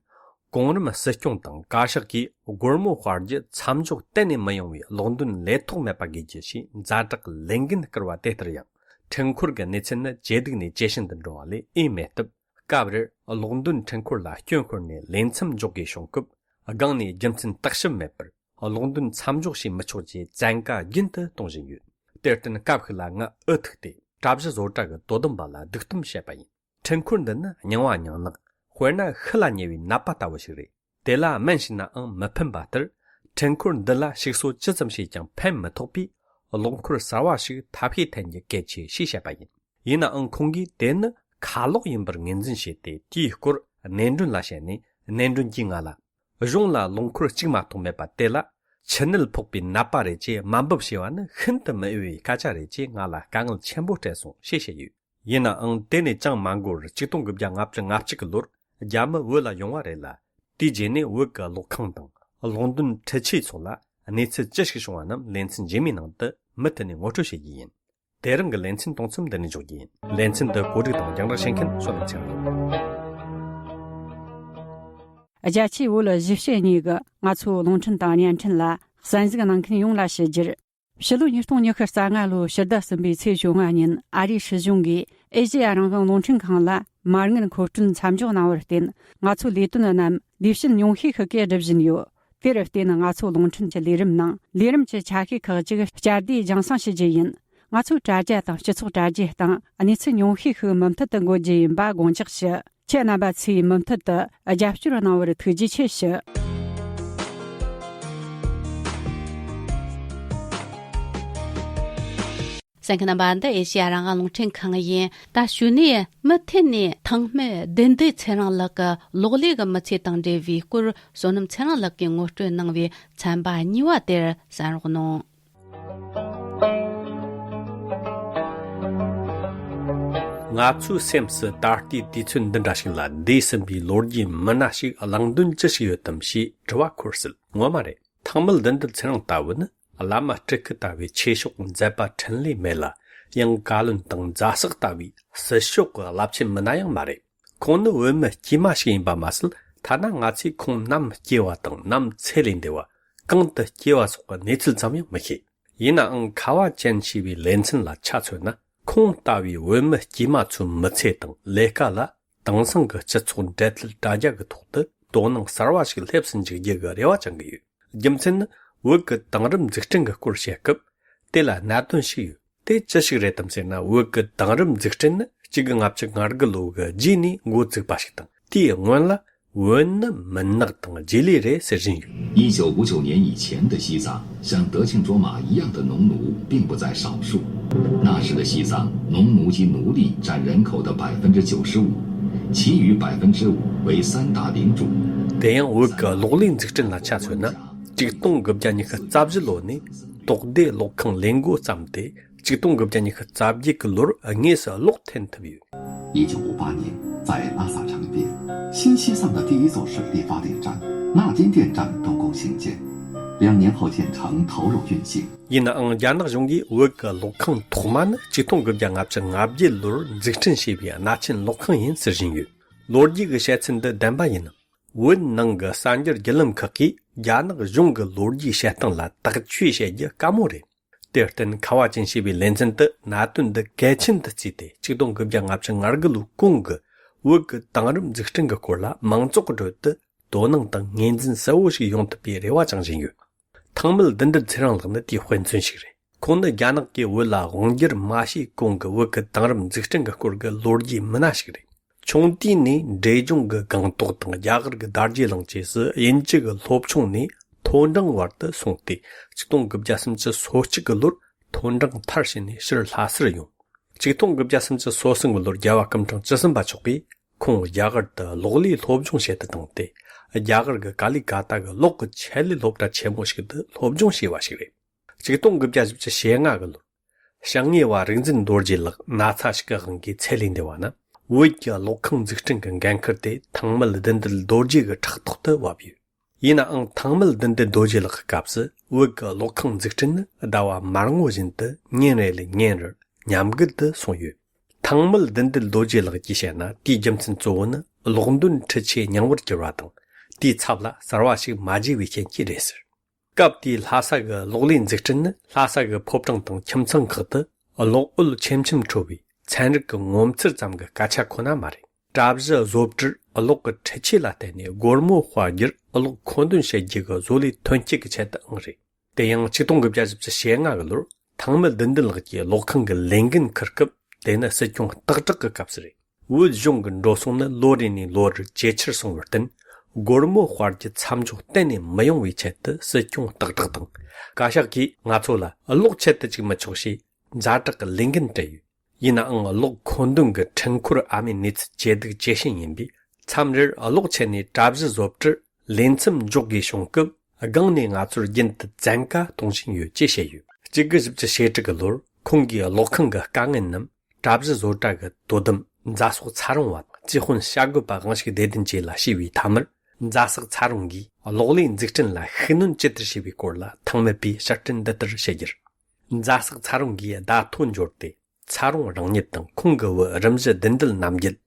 གོང་རིམ་སྲིད་སྐྱོང་དང་བཀའ་ཤག་གིས་སྒོར་མོ་སྤར་རྒྱུ་མཚམས་འཇོག་གཏན་ནས་མི་ཡོང་བའི་གློག་འདོན་ལས་ཐོག་མེད་པ་དགོས་རྒྱུ་ཞེས་ཛ་དྲག་ལས་འགན་བསྐུར་བ་དེ་ལྟར་ཡང་། འཕྲུལ་འཁོར་གྱི་གནས་ཚུལ་ནི་ཇེ་སྡུག་ནས་ཇེ་ཞན་དུ་འགྲོ་བ་ལས་ཨེ་མེད་སྟབས། སྐབས་རེར་གློག་འདོན་འཕྲུལ་འཁོར་ལ་སྐྱོན་ཤོར་ནས་ལས་མཚམས་འཇོག་དགོས་བྱུང་སྐབས། སྒང་ནས་རྒྱུ་མཚན་བརྟག་ཞིབ་མེད་པར་གློག་འདོན་མཚམས་འཇོག་བྱེད་མི་ཆོག་ཅེས་བཙན་བཀའ་རྒྱུན་དུ་གཏོང་བཞིན་ཡོད། དེར་བརྟེན་སྐབས་ཤིག་ལ་ང་ཨུ་ཐུག་སྟེ་གྲྭ་བཞི་བཟོ་གྲྭ་གི་དོ་དམ་པ་ལ་སྡིགས་གཏམ་བཤད་པ་ཡིན། འཕྲུལ་འཁོར་འདི་ནི་རྙིང་བ་རྙིང་ནག་དཔེར་ན་ཤི་ལ་ཉེ་བའི་ནད་པ་ལྟ་བུ་ཞིག་རེད། དེ་ལ་སྨན་བྱིན་ནའང་མི་ཕན་པ་ལྟར། འཕྲུལ་འཁོར་འདི་ལ་ཞིག་གསོ་ཅི་ཙམ་བྱས་ཀྱང་ཕན་མི་ཐོགས་པས། རླངས་འཁོར་གསར་བ་ཞིག་ཐབས་ཤེས་འཐེན་རྒྱུ་གལ་ཆེ་ཞེས་བཤད་པ་ཡིན། ཡིན་ནའང་ཁོང་གིས་དེ་ནི་ཁ་ལོག་ཡིན་པར་ངོས་འཛིན་བྱས་ཏེ། དེའི་སྐོར་སྣེ་མགྲོན་ལ་བཤད་ནས། སྣེ་མགྲོན་གྱིས་ང་ལ། གཞུང་ལ་རླངས་འཁོར་གཅིག་མ་གཏོགས་མེད་པ་དེ་ལ། ཆུ་ནད་ཕོག་པའི་ནད་པ་རེ་ཅེས་དམའ་འབེབས་བྱས་པ་ནི་ཤིན་ཏུ་མི་འོས་པའི་སྐད་ཆ་རེད་ཅེས་ང་ལ་དཀའ་ངལ་ཆེན་པོ་སྤྲད་སོང་ཞེས་བཤད་ཡོད། ཡིན་ནའང་དེ་ནས་ཅང་མ་འགོར་བར་ཆིག་སྟོང་དགུ་བརྒྱ་ལྔ་བཅུ་ང་གཅིག་གི་ལོར་རྒྱ་མི་བོད་ལ་ཡོང་བ་རེད་ལ། དེའི་རྗེས་ནས་བོད་ཀྱི་གློག་ཁང་དང་གློག་འདོན་འཕྲུལ་ཆས་སོགས་ལ་གནས་ཚུལ་ཅི་ཞིག་བྱུང་བ་རྣམས་ལེ་ཚན་རྗེས་མའི་ནང་དུ་མུ་མཐུད་ནས་ངོ་སྤྲོད་བྱེད་རྒྱུ་ཡིན། དེ་རིང་གི་ལེ་ཚན་གཏོང་མཚམས་འདི་ནས་འཇོག་རྒྱུ་ཡིན། ལེ་ཚན་འདི་གོ་སྒྲིག་དང་རྒྱང་བསྒྲགས་བྱེད་མཁན་བསོད་ནམས་ཚེ་རིང་ཡིན། རྒྱ་ཆེའི་བོད་གཞིས་བྱེས་གཉིས་ཀྱི་ང་ཚོའི་རླུང་འཕྲིན་དང་བརྙན་འཕྲིན་ལ་གསན་གཟིགས་གནང་མཁན་ཡོངས་ལ་ཞུ་རྒྱུར། ཕྱི་ལོ་ཉིས་སྟོང་ཉི་ཤུ་རྩ་ལྔ་ལོའི་ཕྱི་ཟླ་གསུམ་པའི་ཚེས་བཅོ་ལྔ་ཉིན། ཨ་རིའི་སྲིད་གཞུང་གིས་ཨེ་ཤེ་ཡ་རང་དབང་རླུང་འཕྲིན་ཁང་ལ་མ་དངུལ་མཁོ་སྤྲོད་མཚམས་འཇོག་གནང་བར་བརྟེན། ང་ཚོའི་ལས་དོན་རྣམས་ལས་བྱེད་ཉུང་ཤས་ཤིག་གིས་སྒྲུབ་བཞིན་ཡོད། དེར་བརྟེན། ང་ཚོའི་རླུང་འཕྲིན་གྱི་ལས་རིམ་ནང་ལས་རིམ་གྱི་ཆ་ཤས་ཁག་ཅིག་བསྐྱར་ཟློས་རྒྱང་སྲིང་ཞུ་རྒྱུ་ཡིན། ང་ཚོའི་དྲ་རྒྱ་དང་སྤྱི་ཚོགས་དྲ་རྒྱའི་སྟེང་གནས་ཚུལ་ཉུང་ཤས་ཤིག་མུ་མཐུད་དུ་འགོད་རྒྱུ་ཡིན་པ་དགོངས་འཇགས་ཞུ། ཁྱེད་རྣམ་པ་ཚོས་མུ་མཐུད་དུ་རྒྱབ་སྐྱོར་གནང་བར་ཐུགས་རྗེ་ཆེ་ཞུ། གསན་མཁན་རྣམ་པ། འདི་ཨེ་ཤེ་ཡ་རང་དབང་རླུང་འཕྲིན་ཁང་ཡིན། ད་གཞུག་ནས་མུ་མཐུད་ནས་ཐང་སྨད་བདུད་འདུལ་ཚེ་རིང་ལགས་ཀྱི་གློག་ཀླད་ཀྱི་མི་ཚེ་དང་འབྲེལ་བའི་སྐོར། བསོད་ནམས་ཚེ་རིང་ལགས་ཀྱིས་ངོ་སྤྲོད་གནང་བའི་ཚན་པ་གཉིས་པ་དེར་གསན་རོགས་གནང་། ང་ཚོའི་སེམས་སུ་ད་ལྟའི་དུས་ཚོད་འདི་འདྲ་ཞིག་ལ་འདས་ཟིན་པའི་ལོ་རྒྱུས་མི་སྣ་ཞིག་གླེང་དོན་ཅི་ཞིག་ཡོད་དམ་ཞེས་དྲི་བ་འཁོར་སྲིད། ངོ་མ་རེད། ཐང་མི་བདུད་འདུལ་ཚེ་རིང་ལྟ་བུ་ནི་བླ་མ་སྤྲུལ་སྐུ་ལྟ་བུའི་ཆོས་ཕྱོགས་མཛད་པ་འཕྲིན་ལས་མེད་ལ། ཡང་བཀའ་བློན་དང་རྫ་སག་ལྟ་བུའི་སྲིད་ཕྱོགས་ཀྱི་རླབས་ཆེན་མི་སྣ་ཡང་མ་རེད། ཁོང་ནི་བོད་མི་དཀྱུས་མ་ཞིག་ཡིན་པ་མ་ཟད། ཐ་ན་ང་ཚོས་ཁོང་ནམ་སྐྱེས་པ་དང་ནམ་ཚེ་ལས་འདས་པ། གང་དུ་སྐྱེས་པ་སོགས་ཀྱི་གནས་ཚུལ་ཙམ་ཡང་མི་ཤེས། ཡིན་ནའང་། ཁ་བ་ཅན་ཞེས་པའི་ལེ་ཚན་ལ་ཆ་མཚོན་ན། ཁོང་ལྟ་བུའི་བོད་མི་དཀྱུས་མ་ཚོའི་མི་ཚེ་དང་ལས་ཀ་ལ། དེང་སང་གི་སྤྱི་ཚོགས་འབྲེལ་མཐུད་དྲ་རྒྱ་གི་ཐོག་ཏུ་དོ་སྣང་གསར་བ་ཞིག་སླེབས་སུ་འཇུག་རྒྱུ་གི་རེ་བ་བཅང་གི་ཡོད། རྒྱུ་མཚན་ནི། བོད་ཀྱི་དེང་རབས་འཛུགས་སྐྲུན་གྱི་སྐོར་བཤད་སྐབས། དེ་ལ་གནད་དོན་ཞིག་ཡོད། དེ་ཅི་ཞིག་རེད་དམ་ཟེར་ན། བོད་ཀྱི་དེང་རབས་འཛུགས་སྐྲུན་ནི་གཅིག་དགུ་ལྔ་བཅུ་ང་དགུ་ལོ་གི་རྗེས་ནས་འགོ་བཙུགས་པ་ཞིག་དང་། དེའི་སྔོན་ལ་བོད་ནི་མུན་ནག་དང་རྗེས་ལུས་རེད་ཟེར་བཞིན་ཡོད། 一九五九年以前的西藏，像德庆卓玛一样的农奴并不在少数。那时的西藏，农奴及奴隶占人口的百分之九十五，其余百分之五为三大领主。 དེ་ཡང་བོད་ཀྱི་གློག་ཀླད་འཛུགས་སྐྲུན་ལ་ཆ་མཚོན་ན། ཆིག་སྟོང་དགུ་བརྒྱ་ཉི་ཤུ་རྩ་བཞི་ལོ་ནས་དོག་སྡེ་གློག་ཁང་ལས་འགོ་བརྩམས་ཏེ། ཆིག་སྟོང་དགུ་བརྒྱ་ཉི་ཤུ་རྩ་བརྒྱད་ཀྱི་ལོར་དངོས་སུ་གློག་འཐེན་ཐུབ་ཡོད། 一九五八年，在拉萨城边，新西藏的第一座水力发电站——纳金电站动工兴建。两年后建成，投入运行。 ཡིན་ནའང་། རྒྱ་ནག་གཞུང་གིས་བོད་ཀྱི་གློག་ཁང་ཐོག་མ་ནི་ཆིག་སྟོང་དགུ་བརྒྱ་ལྔ་བཅུ་ང་བརྒྱད་ལོར་འཛུགས་སྐྲུན་བྱས་པའི་གནའ་ཆེན་གློག་ཁང་ཡིན་ཟེར་བཞིན་ཡོད། ལོ་རྒྱུས་ཀྱི་བཤད་ཚུལ་འདི་བདེན་པ་ཡིན་ནམ། བོད་ནང་གི་གསར་འགྱུར་བརྒྱུད་ལམ་ཁག་གིས་རྒྱ་ནག་གཞུང་གི་ལོ་རྒྱུས་བཤད་སྟངས་ལ་དག་བཅོས་བྱེད་རྒྱུ་དཀའ་མོ་རེད། དེར་བརྟེན། ཁ་བ་ཅན་ཞེས་པའི་ལེ་ཚན་དུ་གནད་དོན་འདི་གལ་ཆེན་དུ་བརྩིས་ཏེ། ཆིག་སྟོང་དགུ་བརྒྱ་ལྔ་བཅུ་ང་དགུ་ལོའི་གོང་གི་བོད་ཀྱི་དེང་རབས་འཛུགས་སྐྲུན་གྱི་སྐོར་ལ་མང་ཚོགས་ཀྱི་ཁྲོད་དུ་དོ་སྣང་དང་ངོས་འཛིན་གསལ་བོ་ཞིག་ཡོང་ཐུབ་པའི་རེ་བ་བཅང་བཞིན་ཡོད། ཐང་མི་བདུད་འདུལ་ཚེ་རིང་ལགས་ནི་དེའི་དཔེ་མཚོན་ཞིག་རེད། ཁོང་ནི་རྒྱ་ནག་གིས་བོད་ལ་དབང་སྒྱུར་མ་བྱས་གོང་གི་བོད་ཀྱི་དེང་རབས་འཛུགས་སྐྲུན་གྱི་སྐོར་གྱི་ལོ་རྒྱུས་མི་སྣ་ཞིག་རེད། ཆུང་དུས་ནས་འབྲས་ལྗོངས་ཀྱི་སྒང་ཏོག་དང་རྒྱ་གར་གྱི་དར་རྒྱས་གླིང་བཅས་སུ་དབྱིན་ཇི་གི་སློབ་ཆུང་ནས་མཐོ་འབྲིང་བར་དུ་སོང་སྟེ། ཆིག་སྟོང་དགུ་བརྒྱ་སུམ་ཅུ་སོ་གཅིག་གི་ལོར་མཐོ་འབྲིང་མཐར་ཕྱིན་ནས་ཕྱིར་ལྷ་སར་ཡོང་། ཆིག་སྟོང་དགུ་བརྒྱ་སུམ་ཅུ་སོ་གསུམ་གྱི་ལོར་རྒྱལ་བ་སྐུ་ཕྲེང་བཅུ་གསུམ་པ་མཆོག་གིས་ཁོང་རྒྱ་གར་དུ་གློག་ཀླད་སློབ་སྦྱོང་བྱེད་དུ་བཏང་སྟེ། རྒྱ་གར་གྱི་ཀ་ལི་ཀ་ཏ་གི་གློག་གི་ཆེད་ལས་སློབ་གྲྭ་ཆེན་མོ་ཞིག་ཏུ་སློབ་སྦྱོང་བྱས་པ་ཞིག་རེད། ཆིག་སྟོང་དགུ་བརྒྱ་བཞི་བཅུ་ཞེ་ལྔ་གི་ལོར། ཞང་ངེ་བ་རིག་འཛིན་རྡོ་རྗེ་ལགས་ན་ཚ་ཞིག་གི་དབང་གིས་ཚེ་ལས་འདས་པ་ན། བོད་ཀྱི་གློག་ཁང་འཛུགས་སྐྲུན་གྱི་འགན་ཁུར་དེ་ཐང་མི་བདུད་འདུལ་རྡོ་རྗེ་གི་ཕྲག་ཐོག་ཏུ་བབས་ཡོད། ཡིན་ནའང་། ཐང་མི་བདུད་འདུལ་རྡོ་རྗེ་ལགས་ཀྱི་སྐབས་སུ་བོད་ཀྱི་གློག་ཁང་འཛུགས་སྐྲུན་ནི་ཟླ་བ་མར་ངོ་བཞིན་དུ་ཉིན་རེ་ལས་ཉིན་རེར་ཉམས་རྒུད་དུ་སོང་ཡོད། ཐང་མི་བདུད་འདུལ་རྡོ་རྗེ་ལགས་ཀྱིས་བཤད་ན། དེའི་རྒྱུ་མཚན་གཙོ་བོ་ནི་གློག་འདོན་འཕྲུལ་ཆས་ཉུང་བར་གྱུར་བ་དང་། དེའི་ཚབ་ལ་གསར་བ་ཞིག་མ་བརྗེ་བའི་རྐྱེན་གྱིས་རེད་ཟེར། སྐབས་དེའི་ལྷ་ས་གི་གློག་ཀླད་འཛུགས་སྐྲུན་ནི་ལྷ་ས་གི་ཕོ་བྲང་དང་ཁྱིམ་ཚང་ཁག་ཏུ་གློག་འོད་ཆེམ་ཆེམ་འཕྲོ་བའི་ཚན་རིག་གི་ངོ་མཚར་ཙམ་གྱི་སྐད་ཆ་ཁོ་ན་མ་རེད། གྲྭ་བཞི་བཟོ་བཀྲར་གློག་གི་འཕྲུལ་ཆས་ལ་བརྟེན་ནས་སྒོར་མོ་དཔལ་འབྱོར་གློག་མཁོ་འདོན་བྱེད་རྒྱུ་གི་བཟོ་ལས་ཐོན་སྐྱེད་ཀྱི་ཆེད་དུའང་རེད། དེ་ཡང་ཆིག་སྟོང་དགུ་བརྒྱ་བཞི་བཅུ་ཞེ་ལྔ་གི་ལོར་ཐང་མི་བདུད་འདུལ་ལགས་ཀྱིས་གློག་ཁང་གི་ལས་འགན་འཁུར་སྐབས། དེ་ནི་སྲིད་སྐྱོང་སྟག་བྲག་གི་སྐབས་སུ་རེད། བོད་གཞུང་གི་འགྲོ་སོང་ནི་ལོ་རེ་ནས་ལོ་རེར་ཇེ་ཆེར་སོང་བར་བརྟེན། སྒོར་མོ་དཔར་རྒྱུ་མཚམས་འཇོག་གཏན་ནས་མི་ཡོང་བའི་ཆེད་དུ་སྲིད་སྐྱོང་སྟག་བྲག་དང་བཀའ་ཤག་གིས་ང་ཚོ་ལ་གློག་ཆད་དུ་བཅུག་མི་ཆོག་ཞེས་ཛ་དྲག་གི་ལས་འགན་སྤྲད་ཡོད། ཡིན་ནའང་གློག་མཁོ་འདོན་གྱི་འཕྲུལ་འཁོར་ཨ་མའི་གནས་ཚུལ་ཇེ་སྡུག་ཇེ་ཞན་ཡིན་པས། མཚམས་རེར་གློག་ཆད་ནས་གྲྭ་བཞི་བཟོ་གྲྭར་ལས་མཚམས་འཇོག་དགོས་བྱུང་སྐབས། སྒང་ནས་ང་ཚོར་རྒྱུན་དུ་བཙན་བཀའ་གཏོང་བཞིན་ཡོད་ཅེས་བཤད་ཡོད། གཅིག་དགུ་བཞི་བཅུ་ཞེ་དྲུག་གི་ལོར་ཁོང་གིས་གློག་ཁང་གི་དཀའ་ངལ་རྣམས་གྲྭ་བཞི་བཟོ་གྲྭ་གི་དོ་དམ་རྫ་སོག་ཚ་རོང་བ་དང་སྐྱེ་དཔོན་བྱ་རྒོད་པ་དབང་ཕྱུག་བདེ་ལྡན་བཅས་ལ་ཞུས་པའི་མཐའ་མར། རྫ་སོག་ཚ་རོང་གིས་གློག་ལས་འཛུགས་སྐྲུན་ལ་ཤུགས་སྣོན་ཇི་ལྟར་བྱས་པའི་སྐོར་ལ་ཐེངས་མེད་པའི་ཕྱིར་དྲན་འདི་ལྟར་བཤད་རྒྱུར། རྫ་སོག་ཚ་རོང་གིས་བརྡ་ཐོ་འབྱོར་ཏེ། ཚ་རོང་རང་ཉིད་དང་ཁོང་གི་བུ་རིམ་བཞི་བདུན་འདུལ་རྣམ་རྒྱལ།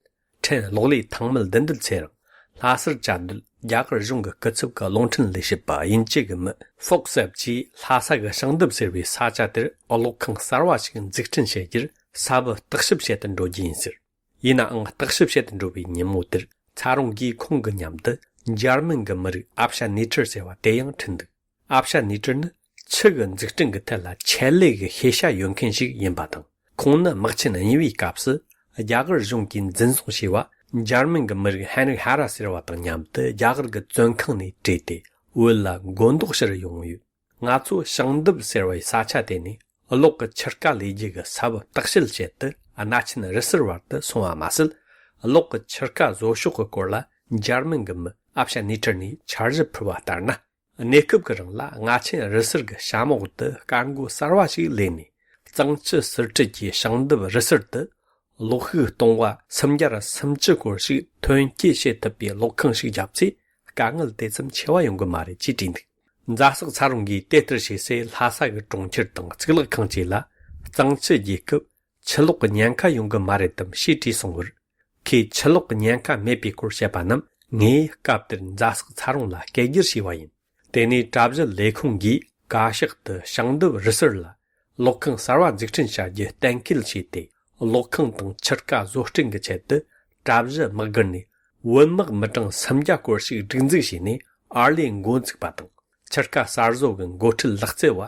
ཕྲན་གློག་ལས་ཐང་མིལ་བདུན་འདུལ་ཚེ་རིང་། ལྷ་སར་བཅའ་སྡོད་རྒྱ་གར་གཞུང་གི་སྐུ་ཚབ་ཀྱི་རླུང་འཕྲིན་ལས་བྱེད་པ་དབྱིན་ཇི་གི་མི་ཧྥོག་སེབ་ཀྱིས་ལྷ་ས་གི་ཞིང་འདུབ་ཟེར་བའི་ས་ཆ་དེར་གློག་ཁང་གསར་བ་ཞིག་འཛུགས་སྐྲུན་བྱེད་རྒྱུར་ས་བབ་བརྟག་ཞིབ་བྱེད་དུ་འགྲོ་རྒྱུ་ཡིན་ཟེར། ཡིན་ནའང་བརྟག་ཞིབ་བྱེད་དུ་འགྲོ་བའི་ཉིན་མོ་དེར་ཚ་རོང་གིས་ཁོང་གི་མཉམ་དུ་འཇར་མན་གྱི་མི་རིགས་ཨབ་ཤ་ནི་ཁྲིར་ཟེར་བ་དེ་ཡང་ཁྲིད་འདུག་ཨབ་ཤ་ནི་ཏྲི་ནི་ཆུ་གི་འཛུགས་སྐྲུན་གྱི་ཐད་ལ་ཆེད་ལས་ཀྱི་ཤེས་བྱ་ཡོད་མཁན་ཞིག་ཡིན་པ་དང་། ཁོང་ནི་དམག་ཆེན་གཉིས་པའི་སྐབས་སུ་རྒྱ་གར་གཞུང་གིས་འཛིན་བཟུང་བྱས་པ། འཇར་མན་གྱི་མི་རིགས་ཧན་རིག་ཧ་ར་ཟེར་བ་དང་མཉམ་དུ་རྒྱ་གར་གྱི་བཙོན་ཁང་ནས་བྲོས་ཏེ་བོད་ལ་མགོ་འདོགས་ཕྱིར་ཡོང་ཡོད། ང་ཚོ་ཞིང་འདུབ་ཟེར་བའི་ས་ཆ་དེ་ནས་གློག་གི་ཆུ་རྐ་ལས་རྒྱུ་གི་ས་བབ་བརྟག་དཔྱད་བྱེད་དུ་སྣ་ཆེན་རི་སུལ་བར་དུ་སོང་བ་མ་ཟད། གློག་གི་ཆུ་རྐ་བཟོ་ཕྱོགས་ཀྱི་སྐོར་ལ་འཇར་མན་གྱི་མི་ཨབ་ཤ་ནི་ཏྲི་ནས་འཆར་གཞི་ཕུལ་བ་ལྟར་ན། གནས་སྐབས་ཀྱི་རིང་ལ་རྔ་ཆེན་རི་སུལ་གྱི་ཤ་མོག་ཏུ་དཀར་མགོ་གསར་བ་ཞིག་ལས་ནས། གཙང་ཆུ་ཟུར་ཁྲིད་ཀྱི་ཞིང་འདུབ་རི་སུལ་དུ་གློག་ཤུགས་གཏོང་བ་སུམ་བརྒྱ་ར་སུམ་ཅུ་སྐོར་ཞིག་ཐོན་སྐྱེད་བྱེད་ཐུབ་པའི་གློག་ཁང་ཞིག་བརྒྱབ་ཚེ། དཀའ་ངལ་དེ་ཙམ་ཆེ་བ་ཡོང་གི་མ་རེད་ཅེས་བྲིས་འདུག་རྫ་སོག་ཚ་རོང་གིས་དེ་ལྟར་བྱས་ཚེ། ལྷ་ས་གི་གྲོང་ཁྱེར་དང་གཙུག་ལག་ཁང་བཅས་ལ་གཙང་ཆུ་རྒྱས་སྐབས་ཆུ་ལོག་གི་ཉེན་ཁ་ཡོང་གི་མ་རེད་དམ་ཞེས་དྲིས་སོང་བར། ཁོས་ཆུ་ལོག་གི་ཉེན་ཁ་མེད་པའི་སྐོར་བཤད་པ་རྣམས་ངས་སྐབས་དེར་རྫ་སོག་ཚ་རོང་ལ་སྐད་སྒྱུར་བྱས་པ་ཡིན། དེ་ནས་གྲྭ་བཞི་ལས་ཁུངས་ཀྱིས་བཀའ་ཤག་ཏུ་ཞིང་འདུབ་རི་སུལ་ལ་གློག་ཁང་གསར་བ་འཛུགས་སྐྲུན་བྱ་རྒྱུ་གཏན་འཁེལ་བྱས་ཏེ། གློག་ཁང་དང་ཆུ་རྐ་བཟོ་སྐྲུན་གྱི་ཆེད་དུ་གྲྭ་བཞི་དམག་སྒར་ནས་བོད་དམག་མི་གྲངས་སུམ་བརྒྱ་སྐོར་ཞིག་སྒྲིག་འཛུགས་བྱས་ནས་ཨར་ལས་འགོ་འཛུགས་པ་དང་། ཆུ་རྐ་གསར་བཟོ་གི་འགོ་ཁྲིད་ལག་རྩལ་བ་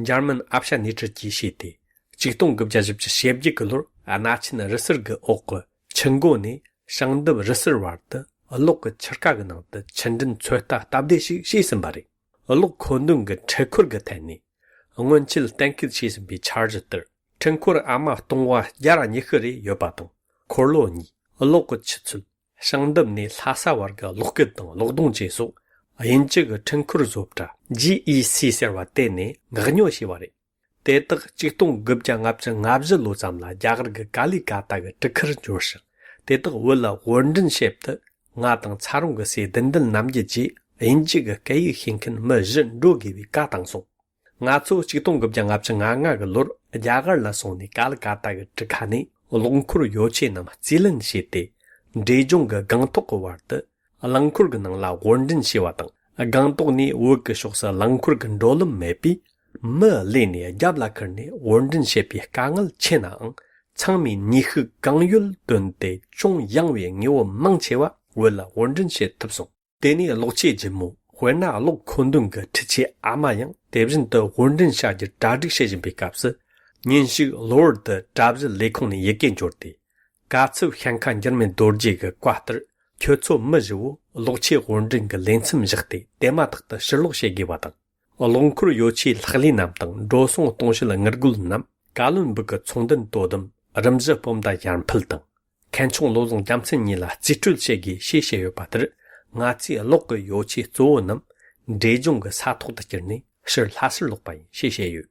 འཇར་མན་ཨབ་ཤ་ནི་ཏྲི་གིས་བྱས་ཏེ། ཆིག་སྟོང་དགུ་བརྒྱ་བཞི་བཅུ་ཞེ་བརྒྱད་ཀྱི་ལོར་སྣ་ཆེན་རི་སུལ་གྱི་འོག་གི་ཆུ་མགོ་ནས་ཞིང་འདུབ་རི་སུལ་བར་དུ་གློག་གི་ཆུ་རྐ་གི་ནང་དུ་ཆུ་འདྲེན་ཚོད་ལྟ་སྟབས་བདེ་ཞིག་བྱས་ཟིན་པ་རེད། གློག་མཁོ་འདོན་གྱི་འཕྲུལ་འཁོར་གྱི་ཐད་ནས་སྔོན་ཆད་གཏན་འཁེལ་བྱས་ཟིན་པའི་འཆར་གཞི་ལྟར། འཕྲུལ་འཁོར་ཨ་མ་སྟོང་བ་བརྒྱ་ར་ཉི་ཤུ་རེ་ཡོད་པ་དང་། འཁོར་ལོ་གཉིས། གློག་གི་ཆུ་ཚད། ཞིང་འདུབ་ནས་ལྷ་ས་བར་གྱི་གློག་སྐུད་དང་གློག་སྡོང་བཅས་སོགས། དབྱིན་ཇི་གི་འཕྲུལ་འཁོར་བཟོ་གྲྭ་ཇི་ཨི་སི་ཟེར་བ་དེ་ནས་མངགས་ཉོ་བྱས་པ་རེད། དེ་དག་ཆིག་སྟོང་དགུ་བརྒྱ་ལྔ་བཅུ་ང་བཞི་ལོ་ཙམ་ལ་རྒྱ་གར་གྱི་ཀ་ལི་ཀ་ཏ་གི་གྲུ་ཁར་འབྱོར་ཞིང་། དེ་དག་བོད་ལ་དབོར་འདྲེན་བྱེད་དུ་ང་དང་ཚ་རོང་གི་སྲས་བདུད་འདུལ་རྣམ་རྒྱལ་གྱིས་དབྱིན་ཇི་གི་སྐད་ཡིག་ཤེས་མཁན་མི་བཞི་འགྲོ་དགོས་པའི་བཀའ་བཏང་སོང་། ང་ཚོ་ཆིག་སྟོང་དགུ་བརྒྱ་ལྔ་བཅུ་ང་ལྔ་གི་ལོར་རྒྱ་གར་ལ་སོང་ནས་ཀ་ལི་ཀ་ཏ་གི་གྲུ་ཁ་ནས་གློག་འཁོར་ཡོ་ཆས་རྣམས་རྩིས་ལེན་བྱས་ཏེ། འབྲས་ལྗོངས་ཀྱི་སྒང་ཏོག་གི་བར་དུ་རླངས་འཁོར་གྱི་ནང་ལ་དབོར་འདྲེན་བྱས་པ་དང་། སྒང་ཏོག་ནས་བོད་ཀྱི་ཕྱོགས་སུ་རླངས་འཁོར་གྱི་འགྲོ་ལམ་མེད་པས། མི་བླས་ནས་རྒྱབ་ལ་ཁུར་ནས་དབོར་འདྲེན་བྱེད་པའི་དཀའ་ངལ་ཆེ་ནའང་། ཚང་མས་ནུས་ཤུགས་གང་ཡོད་བཏོན་ཏེ་ཅུང་ཡངས་པའི་དངོས་པོ་མང་ཆེ་བ་བོད་ལ་དབོར་འདྲེན་བྱེད་ཐུབ་སོང་། དེ་ནས་གློག་ཆས་ལྗིད་མོ། དཔེར་ན་གློག་མཁོ་འདོན་གྱི་འཕྲུལ་ཆས་ཨ་མ་ཡང་དེ་བཞིན་དུ་དབོར་འདྲེན་བྱ་རྒྱུར་གྲ་སྒྲིག་བྱེད་བཞིན་པའི་སྐབས་སུ། ཉིན་ཞིག་གློ་བུར་དུ་གྲྭ་བཞི་ལས་ཁུངས་ནས་ཡི་གེ་འབྱོར་ཏེ། ག་ཚུབ་ཤན་ཁ་འགྱུར་མེད་རྡོ་རྗེ་གི་བཀའ་ལྟར། ཁྱོད་ཚོ་མི་བཞི་བོ་གློག་ཆས་དབོར་འདྲེན་གྱི་ལས་མཚམས་བཞག་སྟེ་དེ་མ་ཐག་ཏུ་ཕྱིར་ལོག་བྱེད་དགོས་པ་དང་། གློག་འཁོར་ཡོ་ཆས་ལྷག་ལུས་རྣམས་དང་འགྲོ་སོང་གཏོང་བྱེད་དངུལ་རྒོལ་རྣམས་བཀའ་བློན་འབུག་གི་ཚོང་དོན་དོ་དམ་རིམ་བཞི་སྤོམ་མདའ་ཡར་འཕུལ་དང་། མཁན་ཆུང་བློ་བཟང་རྒྱལ་མཚན་གཉིས་ལ་རྩིས་སྤྲོད་བྱེད་དགོས་ཞེས་བཤད་ཡོད་པ་ལྟར། ང་ཚོས་གློག་གི་ཡོ་ཆས་གཙོ་བོ་རྣམས་འབྲས་ལྗོངས་ཀྱི་ས་ཐོག་ཏུ་བསྐྱུར་ནས་ཕྱིར་ལྷ་སར་ལོག་པ་ཡིན་ཞེས་བཤད་ཡོད།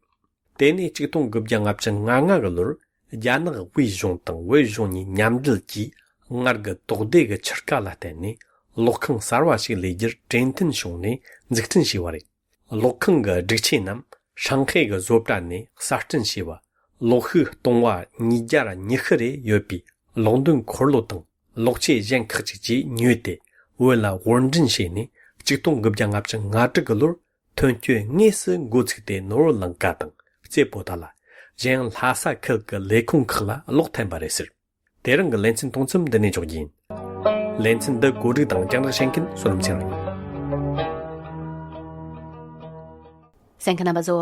དེ་ནས་ཆིག་སྟོང་དགུ་བརྒྱ་ལྔ་བཅུ་ང་ལྔ་གི་ལོར་རྒྱ་ནག་དབུས་གཞུང་དང་བོད་གཞུང་གཉིས་མཉམ་འབྲེལ་གྱིས་སྔར་གྱི་དོག་སྡེ་གི་ཆུ་རྐ་ལ་བརྟེན་ནས་གློག་ཁང་གསར་བ་ཞིག་ལས་རྒྱུར་གྲོས་མཐུན་བྱུང་ནས་འཛུགས་སྐྲུན་བྱས་པ་རེད། གློག་ཁང་གི་སྒྲིག་ཆས་རྣམས་ཧྲང་ཧའེ་གི་བཟོ་གྲྭ་ནས་གསར་སྐྲུན་བྱས་པ། གློག་ཤུགས་གཏོང་བ་ཉིས་བརྒྱ་ར་ཉི་ཤུ་རེ་ཡོད་པའི་གློག་འདོན་འཁོར་ལོ་དང་གློག་ཆས་གཞན་ཁག་ཅིག་བཅས་ཉོས་ཏེ་བོད་ལ་དབོར་འདྲེན་བྱས་ནས་ཆིག་སྟོང་དགུ་བརྒྱ་ལྔ་བཅུ་ང་དྲུག་གི་ལོར་ཐོན་སྐྱེད་དངོས་སུ་འགོ་ཚུགས་ཏེ་ནོར་བུ་ལང་ཀ་དང་རྩེ་པོ་ཏ་ལ། གཞན་ཡང་ལྷ་ས་ཁུལ་གྱི་ལས་ཁུངས་ཁག་ལ་གློག་འཐེན་པ་རེད་ཟེར། དེ་རིང་གི་ལེ་ཚན་གཏོང་མཚམས་འདི་ནས་འཇོག་རྒྱུ་ཡིན། ལེ་ཚན་འདི་གོ་སྒྲིག་དང་རྒྱང་བསྒྲགས་བྱེད་མཁན་བསོད་ནམས་ཚེ་རིང་ཡིན། གསན་མཁན་རྣམ་པ་ཚོ།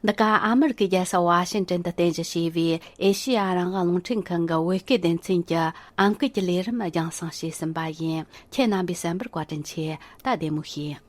འདི་ག་ཨ་མི་རི་ཀའི་རྒྱལ་ས་ཝ་ཤིང་ཏན་དུ་རྟེན་གཞི་བྱས་པའི་ཨེ་ཤེ་ཡ་རང་དབང་རླུང་འཕྲིན་ཁང་གི་བོད་སྐད་སྡེ་ཚན་གྱི་ཨང་ཀི་གི་ལས་རིམ་རྒྱང་སྲིང་བྱས་ཟིན་པ་ཡིན། ཁྱེད་རྣམ་པས་གསན་པར་བཀའ་དྲིན་ཆེ། ད་བདེ་མོ་བྱོས།